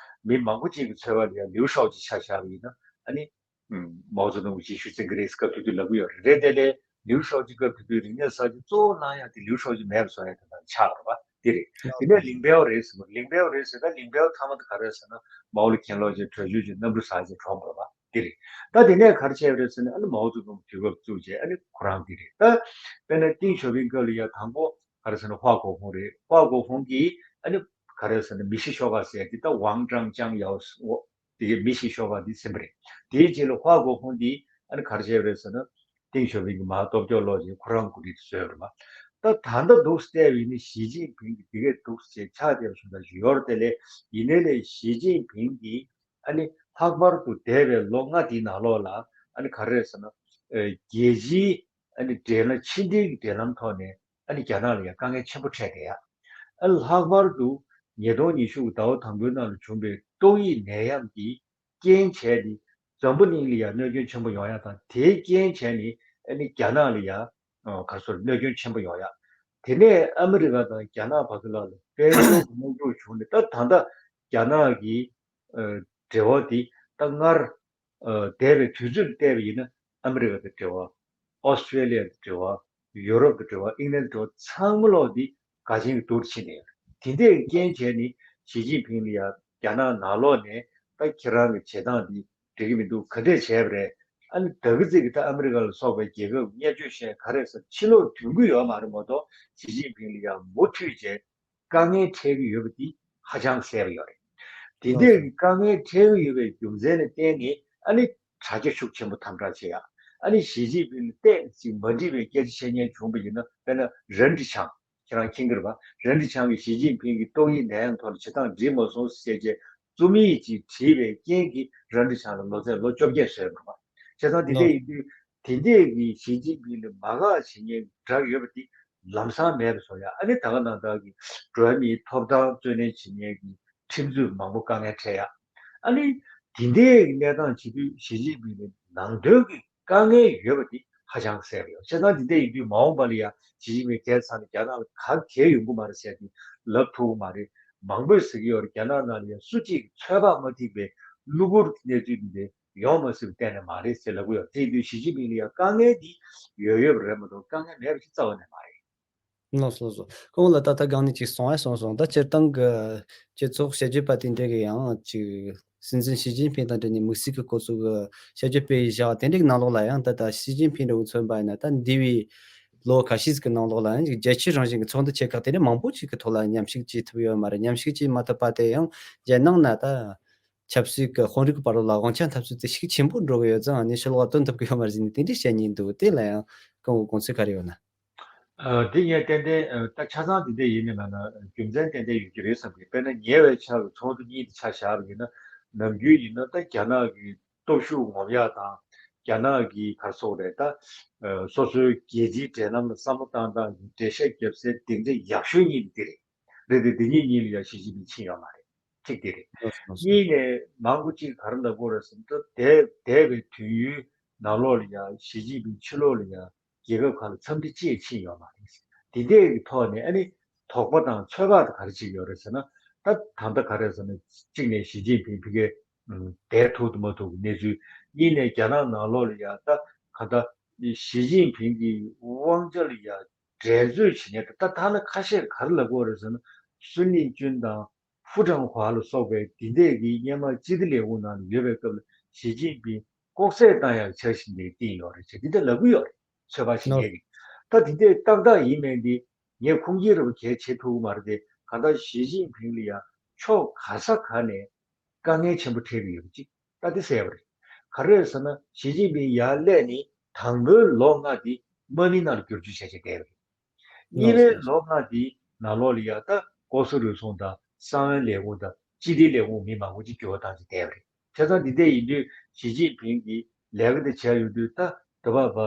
མི་མང་པོ་ཅིག་གི་ཚོར་བ་ལ་ཡ་ལིའུ་ཧྲའོ་ཅི་ཆ་བཞག་པ་ཡིན་ན། ཨ་ནི་ཨུམ་མའོ་ཙེ་ཏུང་གི་རྗེས་ཤུལ་བརྩི་གི་རེད་སྐབས་དེ་དུས་ལབ་ཀྱི་ཡོད་རེད། རེད་དེ་ལས་ལིའུ་ཧྲའོ་ཅི་སྐབས་དེ་དུས་རིག་གནས་གསར་བརྗེ་གཙོ་བོ་གནང་ཡ་དེ་ལིའུ་ཧྲའོ་ཅི་མེད་པ་བཟོ་ཡ་དེ་དང་ཆགས་རེད་བ། དེ་རེད། དེ་ནས་ལིང་པའོ་རེད་ཟེར་བ། ལིང་པའོ་རེད་ཟེར། ད་ལིང་པའོ་མཐའ་མ་དེ་ག་རེ་ཟེར་ན་མའོ་ལ་གྱེན་ལོག་བྱས་གྲོས་ཆོད་བྱས་གནམ་གྲུ་ཟ་བྱས་གྲོངས་པ་རེད་བ། དེ་རེད། ད་དེ་ནས་ག་རེ་བྱས་པ་རེད་ཟེར་ན་ཨ་ནི་མའོ་ཙེ་ཏུང་དུས་སྐབས་བཙུགས་བྱས་ཨ་ནི་ཁོ་རང་དེ་རེད། ད་དཔེར་ན་ཏིང་ཞའོ་ཕིང་སྐབས་ལ་ཡ་དང་པོ་ག་རེ་ཟེར་ན་ཧྭ་གོ་ཧྥུང་རེད། ཧྭ་གོ་ཧྥུང་གིས་ཨ་ནི་ག་རེ་ཟེར་ན་མི་ཤི་ཤོག་ཁ་ཟེར་དེ་ད་ཝང་ཀྲང་ཅང་ཡའོ་ཟེར། དེ་གའི་མི་ཤི་ཤོག་ཁ་འདི་ཟིན་པ་རེད། དེའི་རྗེས་ལ་ཧྭ་གོ་ཧྥུང་འདི་ཨ་ནི་ག་རེ་བྱས་པ་རེད་ཟེར་ན། ཏིང་ཞའོ་ཕིང་གིས་མར་སྟོབས་སྐྱོར་སློག་བྱས་ཁོ་རང་འགོ་ཁྲིད་དུ་བཟོས་པ་རེད་བ། ད་ད་ལྟ་འདུག་བལྟས་པ་ཡིན་ན་ཞི་ཅིན་ཕིང་གིས་དེ་གས་འདུག་བྱས་ཆགས་བསྡད་པ་བཟོ་འདྲ་ཞིག་ཡོད་རེད་དེ་ལས། ཡིན་ནའི་ལས་ཞི་ཅིན་ཕིང་གིས་ཨ་ནི་ལྷག་པར་དུ་འདས་པའི་ལོ་ལྔ་དེའི་ནང་ལོགས་ལ་ཨ་ནི་ག་རེ་རེད་ཟེར་ན། ཨ་རྒྱལ་སྤྱིའི་ཨ་ནི་འབྲེལ་ལམ་ཕྱི་འབྲེལ་གྱི་འབྲེལ་ལམ་ཐོག་ནས་ཨ་ནི་རྒྱ་ནག་ལ་ཡང་དཀའ་ངལ་ཆེན་པོ་འཕྲད་བསྡད་ཡ། ཨ་ནི་ལྷག་པར་དུ་ཉིས་སྟོང་ཉི་ཤུ་གི་ཟླ་བ་དང་པོའི་ནང་ལ་བྱུང་བའི་ཏོག་དབྱིབས་ནད་ཡམས་ཀྱིས་རྐྱེན་བྱས་ནས་འཛམ་བུ་གླིང་ལ་ཡང་གནོད་སྐྱོན་ཆེན་པོ་ཡོང་ཡ་དང་། དེའི་རྐྱེན་བྱས་ནས་ཨ་ནི་རྒྱ་ནག་ལ་ཡང་ཨ་ག་རེ་ཟེར་གནོད་སྐྱོན་ཆེན་པོ་ཡོང་ཡ། དེ་ནས་ཨ་མི་རི་ཀ་དང་རྒྱ་ནག་བར་དུ་ལ་ལ་དཔལ་འབྱོར་གྱི་དམག་འཁྲུག་བྱུང་ནས། ད་ད་ལྟ་རྒྱ་ནག་གི་ཨ་འབྲེལ་བ་དེ་ད་སྔར་ཨ་འདས་པའི་དུས་ཚོད་ལ་བལྟས་པ་ཡིན་ན་ཨ་མི་རི་ཀ་དང་འབྲེལ་བ། ཨོ་སི་ཀྲེ་ལི་ཡ་དང་འབྲེལ་བ། ཡུ་རོབ་དང་འབྲེལ་བ། ཨིང་ལན་དང་འབྲེལ་བ་ཚང་མ་ལོག་འདི་འགལ་རྐྱེན་གྱི་རྡོ་རུ་ཕྱིན་ནས་ཡོད། དེ་འདྲའི་རྐྱེན་བྱས་ནས་ཞི་ཅིན་ཕིང་ལ་ཡང་རྒྱ་ནག་ནང་ལོགས་ནས་ད་ཁྱེད་རང་གི་བྱེད་སྟངས་འདི་འགྲིག་གི་མི་འདུག་ག་འདྲས་བྱས་པ་རེད། ཨ་ནི་ད་གི་ཙི་གི་ད་ཨ་མི་རི་ཀ་ལ་སོགས་པའི་རྒྱལ་ཁབ་བརྙས་བཅོས་བྱས་ག་རེ་ཟེར་ཕྱི་ལོགས་དོན་གི་ཡོད་མ་རེད་མ་གཏོགས། ཞི་ཅིན་ཕིང་ལ་ཡང་མུ་མཐུད་བྱས་དཀའ་ངལ་འཕྲད་ཀྱི་ཡོད་པ་འདི་ཧ་ཅང་གསལ་པོ་ཡོད་རེད། དེ་ལགས་འདྲའི་སོ། གི་དཀའ་ངལ་འཕྲད་ཀྱི་ཡོད་པའི་རྒྱུ་མཚན་ལ་བརྟེན་ནས་ཨ་ནི་དྲ་རྒྱ་ཤུགས་ཆེན་པོ་དམ་དྲག་བྱེད་ཡ། ཨ་ནི་ཞི་ཅིན་ཕིང་ལ་ཏོག་ཙམ་མ་འགྲིག་པའི་སྐད་ཆ་བཤད་མཁན་བྱུང་བ་ཡིན་ན། དཔེར་ན་རན་ཀྲི་ཆང་། ཁྱེད་རང་མཁྱེན་གྱི་རེད་པ། རན་ཀྲི་ཆང་གིས་ཞི་ཅིན་ཕིང་གིས་ཏོག་དབྱིབས་ནད་ཡམས་ཐོག་ལ་བྱེད་སྟངས་འགྲིག་མ་སོང་ཟེར་བྱས་རྩོམ་ཡིག་ཅིག་བྲིས་པའི་རྐྱེན་གྱིས་རན་ཀྲི་ཆང་ལ་ལོ་ཚད་ལོ་བཅོ་བརྒྱད་བཟོས་པ་རེད་པ། བྱས་ཙང་དེ་འདྲ་ལགས། ཡིན་དུས་ དེ་འདྲས་ཀྱི་ཞི་ཅིན་ཕིང་ལ་མ་དགའ་བྱེད་མཁན་གྱི་དགྲ་ཡོད་པ་དེ་ལམ་སང་མེད་པ་བཟོ་ཡ། ཨ་ནི་ད་ག་ནང་བཞིན་གྱི་འགྲོ་བ་མིའི་ཐོབ་ཐང་རྩོད་ལེན་བྱེད་མཁན་གྱི་ཁྲིམས་རྩོད་མང་པོ་དཀའ་ངལ་འཕྲད་ཡ། ཨ་ནི་དེ་འདྲས་ཀྱི་གནས་སྟངས་བྱེད་དུས་ཞི་ཅིན་ཕིང་ལ་ནང་དོན་གྱི་དཀའ་ངལ་ཡོད་པ་དེ་ཧ་ཅང་གསལ་པོ་ཡོད། བྱས་ཙང་དེ་འདྲ་ཡིན་དུས་མ་འོངས་པ་ལ་ཡ་ཞི་ཅིན་ཕིང་དེ་ཚང་ནས་རྒྱ་ནག་ལ་ག་གེ་ཡོང་གི་མ་རེད་ཟེར་ཏེ་ལབ་ཐུབ་ཀྱི་མ་རེད། མང་པོས་ཟེར་གྱི་ཡོད་རེད། རྒྱ་ནག་ནང་ལ་ཡ་སུ་གཅིག་ཚོད་དཔག་མ་ཐིག་པའི་གློ་བུར་གྱི་གནས་ཚུལ་འདི་འདྲ་ཡོང་མ་སྲིད་པ་གཏན་ནས་མ་རེད་ཟེར་ལབ་ཀྱི་ཡོད། དེ་ཡིན་དུས་ཞི་ཅིན་ཕིང་ལ་ཡ་དཀའ་ངལ་འདི་ཡོད་ཡོད་པ་རེད་མ་གཏོགས་དཀའ་ངལ་མེད་པ་ཞིག་རྩ་བ་ནས་མ་རེད། ལགས་སོ་ལགས་སོ། ཁོང་ལ་ད་ལྟ་སྒང་ནས་ཅིག་གསུང་ཡ་གསུངས་སོང་། ད་སྤྱིར་བཏང་གི་སྤྱི་ཚོགས་དཔྱད་བརྗོད་པ་དེ་འདྲ་གི་ཡང་ཅིག་སྲིད་འཛིན་ཞི་ཅིན་ཕིང་དང་འབྲེལ་ནས་དམིགས་བསལ་གྱི་སྐོར་ཚོ་གི་དཔྱད་བརྗོད་སྤེལ་བཞག་དེ་འདྲའི་ནང་ལོགས་ལ་ཡང་ད་ལྟ་ཞི་ཅིན་ཕིང་འདྲ་བོ་མཚོན་པ་ཡིན་ན་ད་འདས་པའི་ལོ་ཁ་ཤས་ཀྱི་ནང་ལོགས་ལ་ཡང་ཅིག་རྒྱལ་སྤྱིའི་རང་བཞིན་གྱི་ཚོགས་འདུ་ཆེ་ཁག་དེ་འདྲ་མང་པོ་ཅིག་གི་ཐོག་ལ་མཉམ་ཞུགས་བྱེད་ཐུབ་ཡོད་མ་རེད། མཉམ་ཞུགས་བྱེད་མ་ཐུབ་པ་དེ་ཡང་རྒྱལ་ནང་ན་ད་ཆབ་སྲིད་ཀྱི་དཔོན་རིགས་བར་ལ་དབང་ཆ་འཐབ་རྩོད་དེ་ཤུགས་ཆེན་པོ་འགྲོ་གི་ཡོད་ཙང་ནས་ཕྱི་ལོགས་ལ་སྟོན་ཐུབ་ཀྱི་ཡོད་མ་རེད་ཟེར་ནས་དེ་འདྲའི་བཤད་མཁན་འདུག་དེ་ལ་ཡང་ཁོང་གི་དགོངས་ཚུལ་ག་རེ་ཡོད་ན། ཨ། འདི་ངས་ཏན་ཏན་ཨ། ད་ཆ་ཚང་འདི་འདྲ་ཡིན་ནི་མེད་ན་རྒྱུ་མཚན་ཏན་ཏན་ཡོད་ཀྱི་རེད་བསམ་གི། དཔེར་ན་ཉེ་བའི་ཆར་ལ་ཚོགས་འདུ་གཉིས་དེ་ཆ་བཞག་པ་ཡིན་ན། ནམ་རྒྱུན་ཡིན་ན་ད་རྒྱ་ནག་གི་སྟོབས་ཤུགས་ངོམ་ཡག་དང་། རྒྱ་ནག་གི་ག་རེ་ཟེར་དགོས་རེད། ད་ཨ། སོ་སོའི་རྒྱལ་སྤྱིའི་འབྲེལ་ལམ་ལ་བསམ་བློ་བཏང་སྟངས་ཀྱི་འགྲེལ་བཤད་རྒྱབ་སའི་སྡིངས་ཆ་ཡག་ཤོས་གཉིས་དེ་རེད། རེད་དེ་འདི་གཉིས་གཉིས་ལ་ཡང་ཞི་ཅིན་ཕིང་ཕྱིན་ཡོད་མ་རེད། གཅིག་དེ་རེད། ལགས་སོ་ལགས་སོ། གཉིས་ནས་མང་པོ་གཅིག་ག་རེ་ལབ་དགོས་རེད་ཟེར་ན། ད་འདས་འདས་པའི་དུས་ཡུན་ནང་ལོགས་ལ་ཡང་ཞི་ཅིན་ཕིང་ཕྱི་ལོགས་ལ་ཡང་རྒྱལ་ཁབ་ཁག་ལ་འཚམས་འདྲི་ཅིག་ཕྱིན་ཡོད་མ་རེད། དེ་འདྲའི་གི་ཐོག་ནས་ཨ་ནི་དོགས་པ་དང་ཚོད་དཔག་དེ་ག་རེ་བྱེད་ཀྱི་ཡོད་རེད་ཟེར་ན། ད་ད་ལྟ་ག་རེ་ཟེར་ན། གཅིག་ནས་ཞི་ཅིན་ཕིང་ཕ་གིར་ཨ། བསྡད་ཐུབ་དང་མ་ཐུབ་ཀྱི་གནས་ཚུལ། གཉིས་ནས་རྒྱ་ནག་ནང་ལོགས་ལ་ཡང་ད་ག་ད་ཞི་ཅིན་ཕིང་གི་དབང་ཆ་ལ་ཡང་འགྲན་རྩོད་བྱེད་མཁན་དེ་ད་ཐ་ན་ཁ་ཤས་ག་རེ་ལབ་ཀྱི་ཡོད་རེད་ཟེར་ན། སུན་ལིན་ཅུན་དང་ཧྥུ་ཁྲང་ཧྭ་ལ་སོགས་པའི་དེ་འདྲས་ཀྱི་སྔོན་མ་སྤྱི་བདེ་ལས་ཁུངས་ནང་ལ་ཡོད་པའི་སྐབས་ལ་ཞི་ཅིན་ཕིང་ལྐོག་བསད་བཏང་ཡག་འཆར་གཞི་འདི་བཏིང་ཡོད་རེད་ཅེས་འདི་འདྲ་ལབ་ཀྱི་ཡོད་རེད། ཚོད་དཔག་བྱེད་མཁན་གྱིས། ད་དེ་འདྲས་ཏག་ཏག་ཡིན་མིན་འདི་ངས་ཁུངས་སྐྱེལ་རེ་བ་གལ་ཆེ་ཐུབ་ཀྱི་མ་རེད་དེ། གང་ལྟར་ཞི་ཅིན་ཕིང་ལ་ཡང་ཕྱོགས་ག་ས་ག་ནས་དཀའ་ངལ་ཆེན་པོ་འཕྲད་ཀྱི་ཡོད་པ་གཅིག་ད་དེ་གསལ་པོ་རེད། ག་རེ་རེད་ཟེར་ན། ཞི་ཅིན་ཕིང་ཡར་སླེབས་ནས་དང་པོའི་ལོ་ལྔ་དེ་དམག་མི་ནང་ལ་བསྒྱུར་བཅོས་བྱས་བྱས་བསྡད་པ་རེད། གཉིས་པའི་ལོ་ལྔ་དེའི་ནང་ལོགས་ལ་ཡ་ད་ལྐོག་ཟ་རུལ་སུངས་དང་གསང་བའི་ལས་ཁུངས་དང་སྤྱི་བདེའི་ལས་ཁུངས་མི་མང་པོ་ཅིག་འགྱུར་བ་བཏང་བྱས་བསྡད་པ་རེད། བྱས་ཙང་འདི་འདྲ་ཡིན་དུས་ཞི་ཅིན་ཕིང་གིས་ལས་ཀ་འདི་བྱས་ཡོང་དུས་ད་དེ་བ་བ་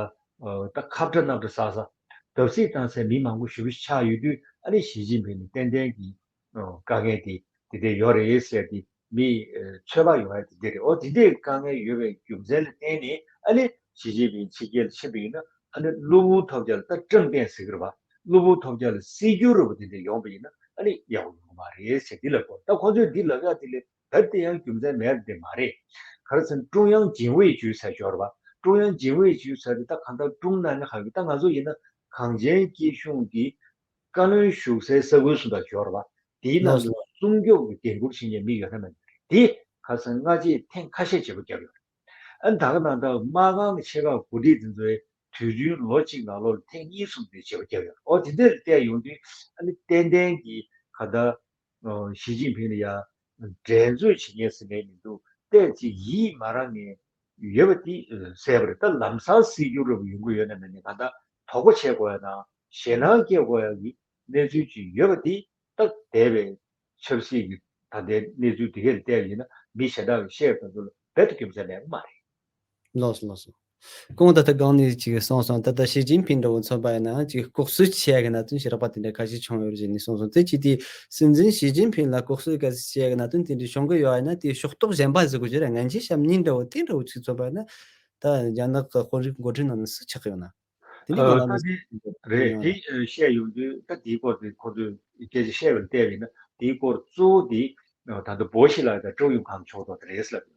ད་ཁ་བྲལ་རྣམ་བྲལ་ས་ས་བརྡབ་གསིག་བཏང་སའི་མི་མང་པོ་ཞེ་པོ་ཅིག་ཆགས་ཡོད་དུས། ཨ་ནི་ཞི་ཅིན་ཕིང་ནི་ཏན་ཏན་གྱིས་དཀའ་ངལ་དེ་དེ་འདྲ་ཡོད་རེད་ཟེར་ཏེ་མི་ཚོད་དཔག་ཡོང་ཡ་དེ་འདྲ་རེད། འོ་དེ་འདྲའི་དཀའ་ངལ་ཡོད་པའི་རྒྱུ་མཚན་ལ་བརྟེན་ནས་ཨ་ནི་ཞི་ཅིན་ཕིང་ཕྱི་རྒྱལ་ལ་ཕྱིན་པ་ཡིན་ན། ཨ་ནི་གློ་བུར་ཐོལ་རྒྱག་ལ་ད་ཀྲང་ཏན་ཟེར་གྱི་རེད་པ། གློ་བུར་ཐོལ་རྒྱག་ལ་སྲིད་སྐྱོར་རུ་དེ་འདྲ་ཡོང་པ་ཡིན་ན་ཨ་ནི་ཡག་པོ་ཡོང་གི་མ་རེད་ཟེར་འདི་ལབ་དགོས། ད་ཁོང་ཚོས་འདི་ལབ་ཡ་དེ་ལས་རྦད་དེ་ཡང་རྒྱུ་མཚན་མེད་པ་དེ་མ་རེད། ག་རེ་ཟེར་ན། ཀྲུང་དབྱང་ཇིང་ཝེ་ཅུའུ་ཟེར་ཡོད་རེད་པ། ཀྲུང་དབྱང་ཇིང་ཝེ་ཅུའུ་ཟེར་དེ་ད་གང་ལྟར་ཀྲུང་ནན་ཧའེ་གི་ད་ང་ཚོ་ཡིན་ན་གངས་ཅན་སྐྱིད་གཤོངས་ཀྱི་བཀའ་བློན་བཞུགས་སའི་ས་ཁུལ་སུ་འདྲ་ཡོད་རེད་པ། དེའི་ནང་དུ་སྲུང་སྐྱོབ་ཀྱི་འགན་འཁུར་བྱེད་མཁན་མི་ཡོད་ན་མེད་ན་རེད། དེ་ཁ་སང་སྔ་རྗེས་ཐེངས་ཁ་ཤས་བྱེད་སྒོ་བརྒྱབ་ཡོད་རེད། ཨ་ནི་ད་ག་ནང་ལྟར་དམག་ཁང་གི་ཆེ་ཁག་འགོ་ཁྲིད་དེ་ཚོའི་དུས་རྒྱུན་ལོ་གཅིག་ནང་ལོགས་ལ་ཐེངས་གཉིས་གསུམ་དེ་བྱེད་སྒོ་བརྒྱབ་ཡོད་རེད། འོ་དེ་འདྲ་ལ་བལྟས་ཡོང་དུས་ཨ་ནི་ཏན་ཏན་གྱིས་ག་ད་ཞི་ཅིན་ཕིང་ལ་ཡ་འགྲན་རྩོད་བྱེད་མཁན་ཟེར་མཁན་མི་འདུག་ཏོག་ཙམ་ཡིད་མ་རངས་མཁན་ཡོད་པ་དེ་གསལ་པོ་རེད། ད་ལམ་སང་སྲིད་སྐྱོར་རུ་ཡོང་གི་ཡོད་ན་མེད་ན་གང་ལྟར་དོགས་པ་བྱེད་དགོས་ཡ་དང་ཞེད་སྣང་སྐྱེ་དགོས་ཡ་གི་གནས་ཚུལ་ཅིག་ཡོད་པ་དེ་ད་འདས་པའི་ཆབ་སྲིད་ཀྱི་ད་ལྟའི་གནས་ཚུལ་དེ་གས་ལ་བལྟས་པ་ཡིན་ན་མི་གཞན་དག་གིས་བཤད་པ་ཚོ་ལ་རྦད་དེ་རྒྱུ་མཚན་མེད་པ་མ་རེད། ལགས་སོ་ལགས་སོ། ཁོང་ད་ལྟ་སྒང་ནས་ཅིག་གསུངས་སོང་། ད་ལྟ་ཞི་ཅིན་ཕིང་འདྲ་བོ་མཚོན་པ་ཡིན་ན་ཅིག་ལྐོག་གསོད་བྱེད་ཡ་གི་གནད་དོན་ཞེ་དྲག་པ་དེ་འདྲ་ཁ་ཤས་བྱུང་ཡོད་རེད་ཅེས་ནས་གསུངས་སོང་། དེ་ཅིག་དེ་སྲིད་འཛིན་ཞི་ཅིན་ཕིང་ལ་ལྐོག་གསོད་ག་ཚོད་བྱེད་ཡ་གི་གནད་དོན་དེ་འདྲ་བྱུང་གི་ཡོད་ཡིན་ན། དེའི་ཕྱོགས་གཏོགས་གཞན་པ་ཟེར་དགོས་ཀྱི་རེད། ངན་ཇུས་བཤམས་མཁན་འདྲ་བོ་དེ་འདྲ་བོ་ཅིག་མཚོན་པ་ཡིན་ན། ད་རྒྱ་ནག་གི་དཔོན་རིགས་འགོ་ཁྲིད་ནང་ནས་སུ་ཆགས་ཀྱི་ཡོད་ན། དེ་འདྲ་ཨ། གི་ད་ནང་དེ་རེད། དེ་བཤད་ཡོང་དུས་ད་དེའི་སྐོར་དེ་ཁོ་ཚོས་སྐད་ཆ་བཤད་པ་ལ་བལྟས་པ་ཡིན་ན། དེའི་སྐོར་གཙོ་བོ་དེ་ད་ལྟ་པོ་ཞི་ལགས་དང་ཀྲོའུ་ཡུང་ཁང་ཕྱོགས་གཏོགས་དེ་རེད་ལབ་ཡོད།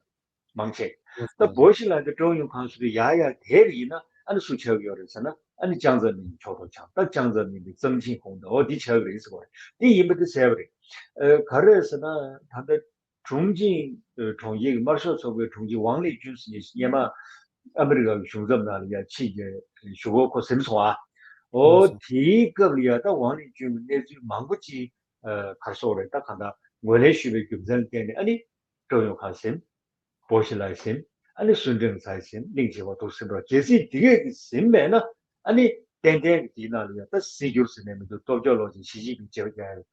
མང་ཆེ། ད་པོ་ཞི་ལགས་དང་ཀྲོའུ་ཡུང་ཁང་སུ་དུ་ཡ་ཡ་དེར་ཡིན་ན་ཨ་ནི་སུ་ཆགས་ཀྱི་ཡོད་རེད་ཟེར་ན། ཨ་ནི་ཅང་ཙེ་མིན་ཕྱོགས་གཏོགས་ཆགས། ད་ཅང་ཙེ་མིན་དེ་ཙམ་ཆིང་ཧོང་དང་འོ་དེ་ཆགས་ཀྱི་རེད་ཟེར་བ་རེད། དེ་ཡིན་པ་དེ་གསལ་པོ་རེད། ཨ། ག་རེ་ཟེར་ན། ད་ལྟ་ཁྲུང་ཆིང་གྲོང་ཁྱེར་གྱི་དམར་ཤོག་ཚོགས་པའི་དྲུང་ཆེ་ཝང་ལི་ཅུན་ཟེར་མཁན་ཞིག་སྔོན་མ་ཨ་མི་རི་ཀ་གི་གཞུང་ཚབ་ནང་ལ་ཡ་ཕྱིན་བྱས་བཞུགས་སྒོ་ཁོ་ཟིན་སོང་ཨ། འོ་དེའི་སྐབས་ལ་ཡ་ད་ཝང་ལི་ཅུན་གྱི་གནས་ཚུལ་མང་པོ་ཅིག་ཨ། ག་རེ་ཟེར་དགོས་རེད། ད་གང་ལྟར་ངོས་ལེན་ཞུས་པའི་རྒྱུ་མཚན་ལ་བརྟེན་ནས་ཨ་ནི་ཀྲོའུ་ཡུང་ཁང་ཟིན། པོ་ཞི་ལགས་ཟིན། ཨ་ནི་སུན་ཀྲེང་ཚའེ་ཟིན། གླིང་ཆེ་བ་འདུག་ཟིན་པ། གལ་སྲིད་དེ་གས་ཀྱི་ཟིན་མེད་ན་ཨ་ནི་ཏན་ཏན་གྱི་དེའི་ནང་ལ་ཡ་ད་སྲིད་སྒྱུར་ཟེར་ནས་མི་འདུག་སྟོབས་འབྱོར་ལོག་ཅིང་ཞི་ཅིན་ཕིང་བྱེད་པ་རྒྱག་ཡ་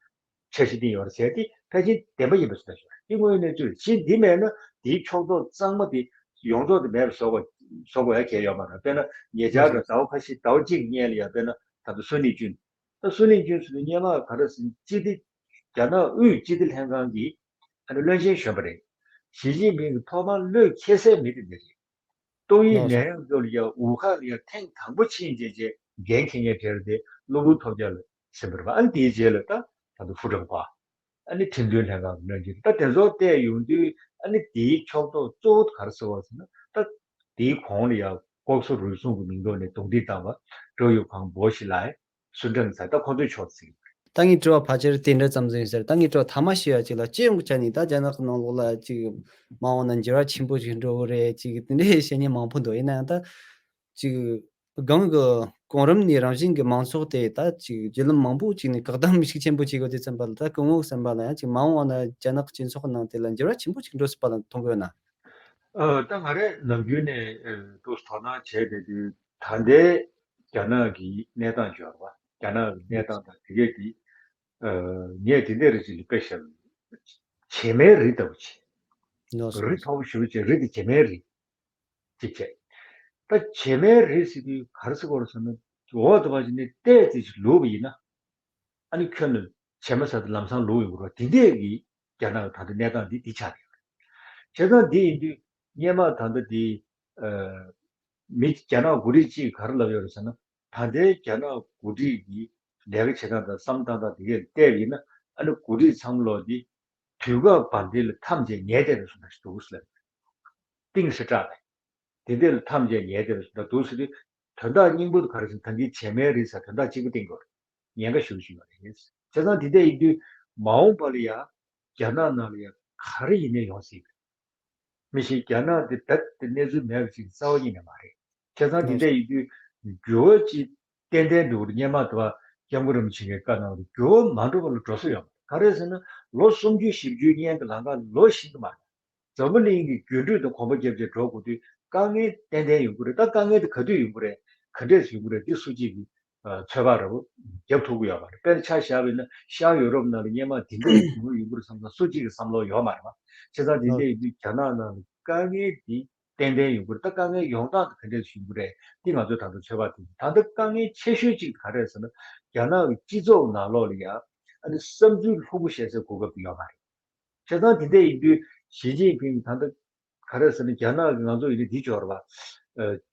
འཆར་གཞི་བཏིང་ཡོད་རེད་ཟེར་དེ་ཕལ་ཆེར་བདེན་པ་ཡིན་པ་ཞིག་ལྟ་ཞོར་དེ་དངོས་ཡོད་གནས་ཚུལ་རེད། གཞན་འདི་མེད་ན་དེའི་ཕྱོགས་གཏོགས་གཙང་མ་དེ་ཡོངས་རྫོགས་དེ་མེད་པ་བཟོ་བ་ བཟོ་དགོས་ཡ་གལ་ཡོད་མ་རེད། དཔེར་ན་ཉེ་ཆར་དུ་ཟླ་བ་ཁ་ཤས་ཟླ་བ་གཅིག་སྔོན་ལ་ཡ་དཔེར་ན་ད་ལྟ་སུན་ལི་ཅུན། ད་སུན་ལི་ཅུན་ཟེར་དུས་སྔོན་མ་ག་རེ་ཟེར་ན་སྤྱི་བདེ་རྒྱ་ནག་དབུས་སྤྱི་བདེ་ལྷན་ཁང་གི་ཨ་ནི་བློན་ཆེན་གཞོན་པ་རེད། ཞི་ཅིན་ཕིང་གི་ཐོག་མར་བློས་འཁེལ་སའི་མི་དེ་འདི་རེད། ཏོག་དབྱིབས་ནད་ཡམས་སྐབས་ལ་ཡ་ཝུ་ཧན་ལ་ཡ་ཐེངས་དང་པོ་ཕྱིན་རྗེས་རྗེས་འགན་འཁྱེར་མཁན་དེ་རེད་དེ། གློ་བུར་ཐོལ་རྒྱག་ལ་ཟིན་པ་རེད་པ། ཨ་ནི་དེའི་རྗེས་ལ་ད་ད་དུང་ཧྥུ་ཀྲང་ཧྭ། ཨ་ནི་ཁྲིམས་དོན་ལྷན་ཁང་གི་བློན་ཆེན། ད་དེ་ཚོ་བལྟས་ཡོང་དུས་ཨ་ནི་དེའི་ཕྱོགས་གཏོགས་གཙོ་བོ་ག་རེ་ཟེར་བ་ཟེར་ན། ད་དེའི་གོང་ལ་ཡ་ལྐོག་ཟ་རུལ་སུངས་ཀྱི་མིང་ཐོག་ནས་རྡུང་རྡེག་བཏང་བ་ཀྲོའུ་ཡུའུ་ཁང་། པོ་ཞི་ལའེ། སུན་ཀྲང་ཚའེ། ད་ཁོང་ཚོའི་ཕྱོགས་ཟིན། ད་ངའི་དྲི་བ་ཕལ་ཆེར་དེ་འདྲ་ཙམ་ཟིན་ཟེར། ད་ངའི་དྲི་བ་ཐ་མ་ཞུ་ཡ་གཅིག་ལ། སྤྱི་ཡོངས་ཀྱི་ཆ་ནས་ད་རྒྱ་ནག་གི་ནང་ལོགས་ལ་ཅིག་མ་འོངས་ན་འགྱུར་བ་ཆེན་པོ་ཞིག་འགྲོ་གི་རེད་ཅིག་དེ་འདྲའི་བཤད་མཁན་མང་པོ་འདུག་ཡིན་ན་ཡང་ད་ཅིག་སྒང་གི་གོང་རིམ་ནས་རང་བཞིན་གྱི་མང་ཚོགས་དེ་ད་ཅིག་བརྒྱུད་ལམ་མང་པོ་ཅིག་ནས་བཀག་སྡོམ་ཤུགས་ཆེན་པོ་བྱེད་དགོས་དུས་ཙམ་པ་ལ། ད་སྐུ་ངོ་བསམ་པ་ལ་ཡང་ཅིག་མ་འོངས་པ་ན་རྒྱ་ནག་གི་སྤྱི་ཚོགས་ནང་དེ་ལ་འགྱུར་བ་ཆེན་པོ་ཅིག་འགྲོ་སྲིད་པ་ལ་མཐོང་གི་ཡོད་ན། ཨ། ད་ང་རས་ནམ་རྒྱུན་ནས་ཨ་ཏོག་ཙམ་དོ་སྣང་བྱས་བསྡད་དུས། ད་ལྟའི་རྒྱ་ནག་གི་གནས་སྟངས་སྦྱོར་བ། རྒྱ་ནག་གི་གནས་སྟངས་དང་དེ་གས་དེ། ཨ། ངས་དེ་འདྲ་རེ་ཅིག་ལ་དཔེ་བཞག་བྱེ་མའི་རི་ལྟ་བུ་བྱས། ལགས་སོ། རི་མཐོ་པོ་ཞེ་པོ་བྱས། རི་དེ་བྱེ་མའི་རི་ཅིག་བྱས། ད་བྱེ་མའི་རི་ཟེར་དུས་ག་རེ་ཟེར་དགོས་རེད་ཟེར་ན། འོག་ཏུ་ཕར་ཕྱིན་ནས་ཏོག་ཙམ་ཞིག་ལུག་པ་ཡིན་ན། ཨ་ནི་ཁྱོན་ནས་བྱེ་མ་ཟེར་དུས་ལམ་སང་ལུག་ཡོང་གི་རེད་པ། དེ་འདྲས་ཀྱི་རྒྱ་ནག་གི་ད་ལྟ་གནས་སྟངས་འདི་འདི་ཆགས་ཡོད་རེད། བྱས་ཙང་འདི་ཡིན་དུས་སྔོན་མ་ད་ལྟ་འདི་ཨ་མི་རྒྱ་ནག་འགོ་ཁྲིད་ཅིག་ག་རེ་ལབ་ཡོད་རེད་ཟེར་ན། ད་ལྟའི་རྒྱ་ནག་འགོ་ཁྲིད་ཀྱི་ལས་ཀ་བྱེད་སྟངས་དང་བསམ་བློ་བཏང་སྟངས་དེ་གས་བལྟས་པ་ཡིན་ན། ཨ་ནི་འགོ་ཁྲིད་ཚང་མ་ལོག་འདི་དུས་སྐབས་བར་འདི་ལ་ཐམས་ཅད་ཉལ་བསྡད་པའི་བཟོ་འདྲ་ཞིག་འདུག་ཟེར། གཏིང་ཟེར་སྐྲག་པས། དེ་འདྲ་ལ་ཐམས་ཅད་ཉལ་བསྡད་པའི་བཟོ་འདྲ་འདུག་ཟེར་དུས། དོན་དག་སྙིང་པོ་དེ་ག་རེ་ཟེར་ན། ད་འདི་བྱེ་མའི་རི་ཟེར་དོན་དག་གཅིག་པུ་བསྟན་དགོས་རེད། ཉེན་ཁ་ཞེ་པོ་ཞིག་ཡོད་རེད། བྱས་ཙང་འདི་འདྲ་ཡིན་དུས་མ་འོངས་པ་ལ་ཡ་རྒྱ་ནག་ནང་ལ་ཡ་ག་རེ་ཡིན་ནའི་ཡོང་སྲིད་པ་རེད། མི་ཤེས། རྒྱ་ནག་འདི་རྦད་དེ་གནས་ཚུལ་མེད་པ་ཅིག་རྩ་བ་ཉིད་ནས་མ་རེད། བྱས་ཙང་འདི་འདྲ་ཡིན་དུས་འགྱུར་བ་ཅིག་ཏན་ཏན་འགྲོ་གི་རེད། སྔོན་མ་དུ་བ་སྐྱབས་མགོན་རིན་པོ་ཆེ་གིས་བཀའ་གནང་བ་རེད། འགྱུར་བ་མ་འགྲོ་བ་ལ་འགྲོ་ས་ཡོད་མ་རེད། ག་རེ་ཟེར་ན་ལོ་སུམ་ཅུ་བཞི་བཅུའི་སྔོན་གྱི་ལམ་ཁ་ལོག་ཤེས་ཀྱི་མ་རེད། འཛམ་བུ་གླིང་གི་འགྱུར་འགྲོས་དང་གོམ་པ་རྒྱབ་བྱས་འགྲོ་དགོས་དུས་དཀའ་ངལ་ཏན་ཏན་ཡོང་གི་རེད། ད་དཀའ་ངལ་དེ་ག་དུས་ཡོང་གི་རེད། ག་འདྲས་ཡོང་གི་རེད། འདི་སུ་གཅིག་གིས་ཨ་ཚོད་དཔག་ར་བ་རྒྱབ་ཐུབ་ཀྱི་ཡོད་མ་རེད། དཔེར་ན་ཆ་བཞག་པ་ཡིན་ན་ཤར་ཡུ་རོབ་ནང་ལ་སྔོན་མ་དེ་འདྲས་ཡོང་གི་ཡོང་གི་རེད་བསམ་ཙང་སུ་གཅིག་གི་བསམ་བློ་ཡོད་མ་རེད་པ། བྱས་ཙང་དེ་འདྲས་ཡིན་དུས་རྒྱ་ནག་ནང་ལ་དཀའ་ངལ་འདི་ཏན་ཏན་ཡོང་གི་རེད། ད་དཀའ་ངལ་ཡོང་སྟངས་དེ་ག་འདྲས་ཡོང་གི་རེད། འདི་ང་ཚོས་ད་ལྟ་ཚོད་དཔག་ཐུབ། ད་ལྟ་དཀའ་ངལ་ཆེ་ཤོས་གཅིག་ག་རེ་རེད་ཟེར་ན། རྒྱ་ནག་གི་སྤྱི་ཚོགས་ནང་ལོགས་ལ་ཡ་ཨ་ནི་བསམ་ཚུལ་ལྷུག་པོ་བཤད་སའི་གོ་སྐབས་དེ་ཡོད་མ་རེད། བྱས་ཙང་དེ་འདྲ་ཡིན་དུས་ཞི་ཅིན་ཕིང་ད་ལྟ་ག་རེ་ཟེར་ན། རྒྱ་ནག་གི་ང་ཚོ་ཡིན་ན་འདི་སྦྱོར་བ། ཨ་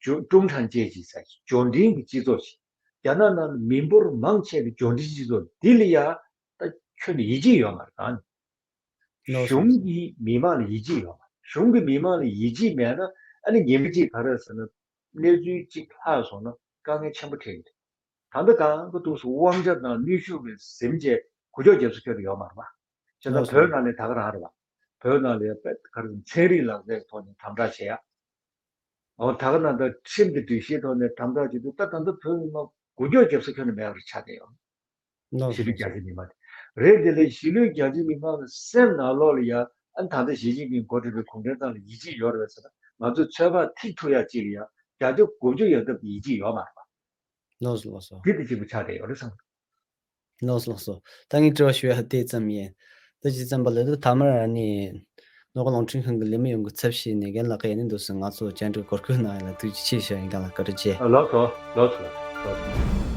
ཀྲུང་ཀྲུང་ཧྲན་ཅེ་ཅིག་ཟེར། འབྱོར་འབྲིང་གི་སྤྱི་ཚོགས་ཤིག་རྒྱ་ནག་ནང་ལ་མི་འབོར་མང་ཆེ་བའི་འབྱོར་འབྲིང་སྤྱི་ཚོགས་འདི་ལ་ཡ་ད་ཁྱོན་ནས་ཡིད་ཆེས་ཡོད་མ་རེད། ད་ནི་ནོ་གཞུང་གི་མི་མང་ལ་ཡིད་ཆེས་ཡོད་མ་རེད། གཞུང་གི་མི་མང་ལ་ཡིད་ཆེས་མེད་ན་ཨ་ནི་ཉིན་མ་གཅིག་ག་རེ་ཟེར་ན། གནས་ཚུལ་གཅིག་ལྷག་སོང་ན་དཀའ་ངལ་ཆེན་པོ་འཕྲད་ཀྱི་རེད། ད་ལྟ་གང་ག་འདུག་སེ་དབང་ཆ་དང་ནུས་ཤུགས་ཀྱིས་ཟིན་བྱས་འགུལ་སྐྱོད་རྒྱབ་ས་ཁྱོན་ནས་ཡོད་མ་རེད་པ། བྱས་ཙང་བོད་ནང་ལ་ད་ག་རང་རེད་པ། བོད་ནང་ལ་ཡ་དཔེ་ག་རེ་ཚན་རིག་ལག་རྩལ་ཐོག་ནས་དམ་དྲག་བྱེད་ཡ། འོ་ད་ག་ནང་ད་ཁྲིམས་དང་སྒྲིག་གཞིའི་ཐོག་ནས་དམ་དྲག་བྱེད་དུས། ད་ད་ལྟ་བོད་མི་མང་འགུལ་སྐྱོད་རྒྱབ་ས་ཁྱོན་ནས་མེད་པ་རེ་ཆགས་བསྡད་ཡོད། ནོ། གཞིས་ལུས་རྒྱ་ཆེ་མི་མང་དེ་རེད། དེ་ལས་གཞིས་ལུས་རྒྱ་ཆེ་མི་མང་གི་སེམས་ནང་ལོགས་ལ་ཡ་ཨ་ནི་ད་ལྟ་ཞི་ཅིན་ཕིང་འགོ་ཁྲིད་པའི་གུང་ཁྲན་ཏང་ལ་ཡིད་ཆེས་ཡོད་རེད་པས་ཟེར་ན། ང་ཚོས་ཚོད་དཔག་ཐིག་ཐུབ་ཡ་ཅིག་ལ་ཡ་བརྒྱ་ཆ་དགུ་བཅུ་ཡན་འདབས་ཀྱི་ཡིད་ཆེས་ཡོད་མ་རེད་པ། ལགས་སོ། ལགས་སོ། འདི་དེ་གཅིག་པུ་ཆགས་བསྡད་ཡོད་རེད་བསམ། ལགས་སོ། ལགས་སོ། ད་ངས་དྲི་བ་ཞུ་ཡ་དེ་ཙམ་ཡིན། ད་ཇི་ཙམ་པ་ལ་ད་ཐ་མར་ཨ་ནི་ནོར་གླིང་རླུང་འཕྲིན་ཁང་གི་ལས་མི་ཡོངས་ཀྱི་ཚབ་བྱས་ནས་རྒན་ལགས་ཀྱིས་ཡིན་ནའི་འདུག་སེ་ང་ཚོ་བཅར་འདྲི་གོ་སྐབས་གནང་ཡ་ལ་ཐུགས་རྗེ་ཆེ་ཞུ་ཡ་ཡིན། རྒན་ལགས་བཀའ་དྲིན་ཆེ། ལགས་སོ། ལགས་སོ། ལགས་སོ།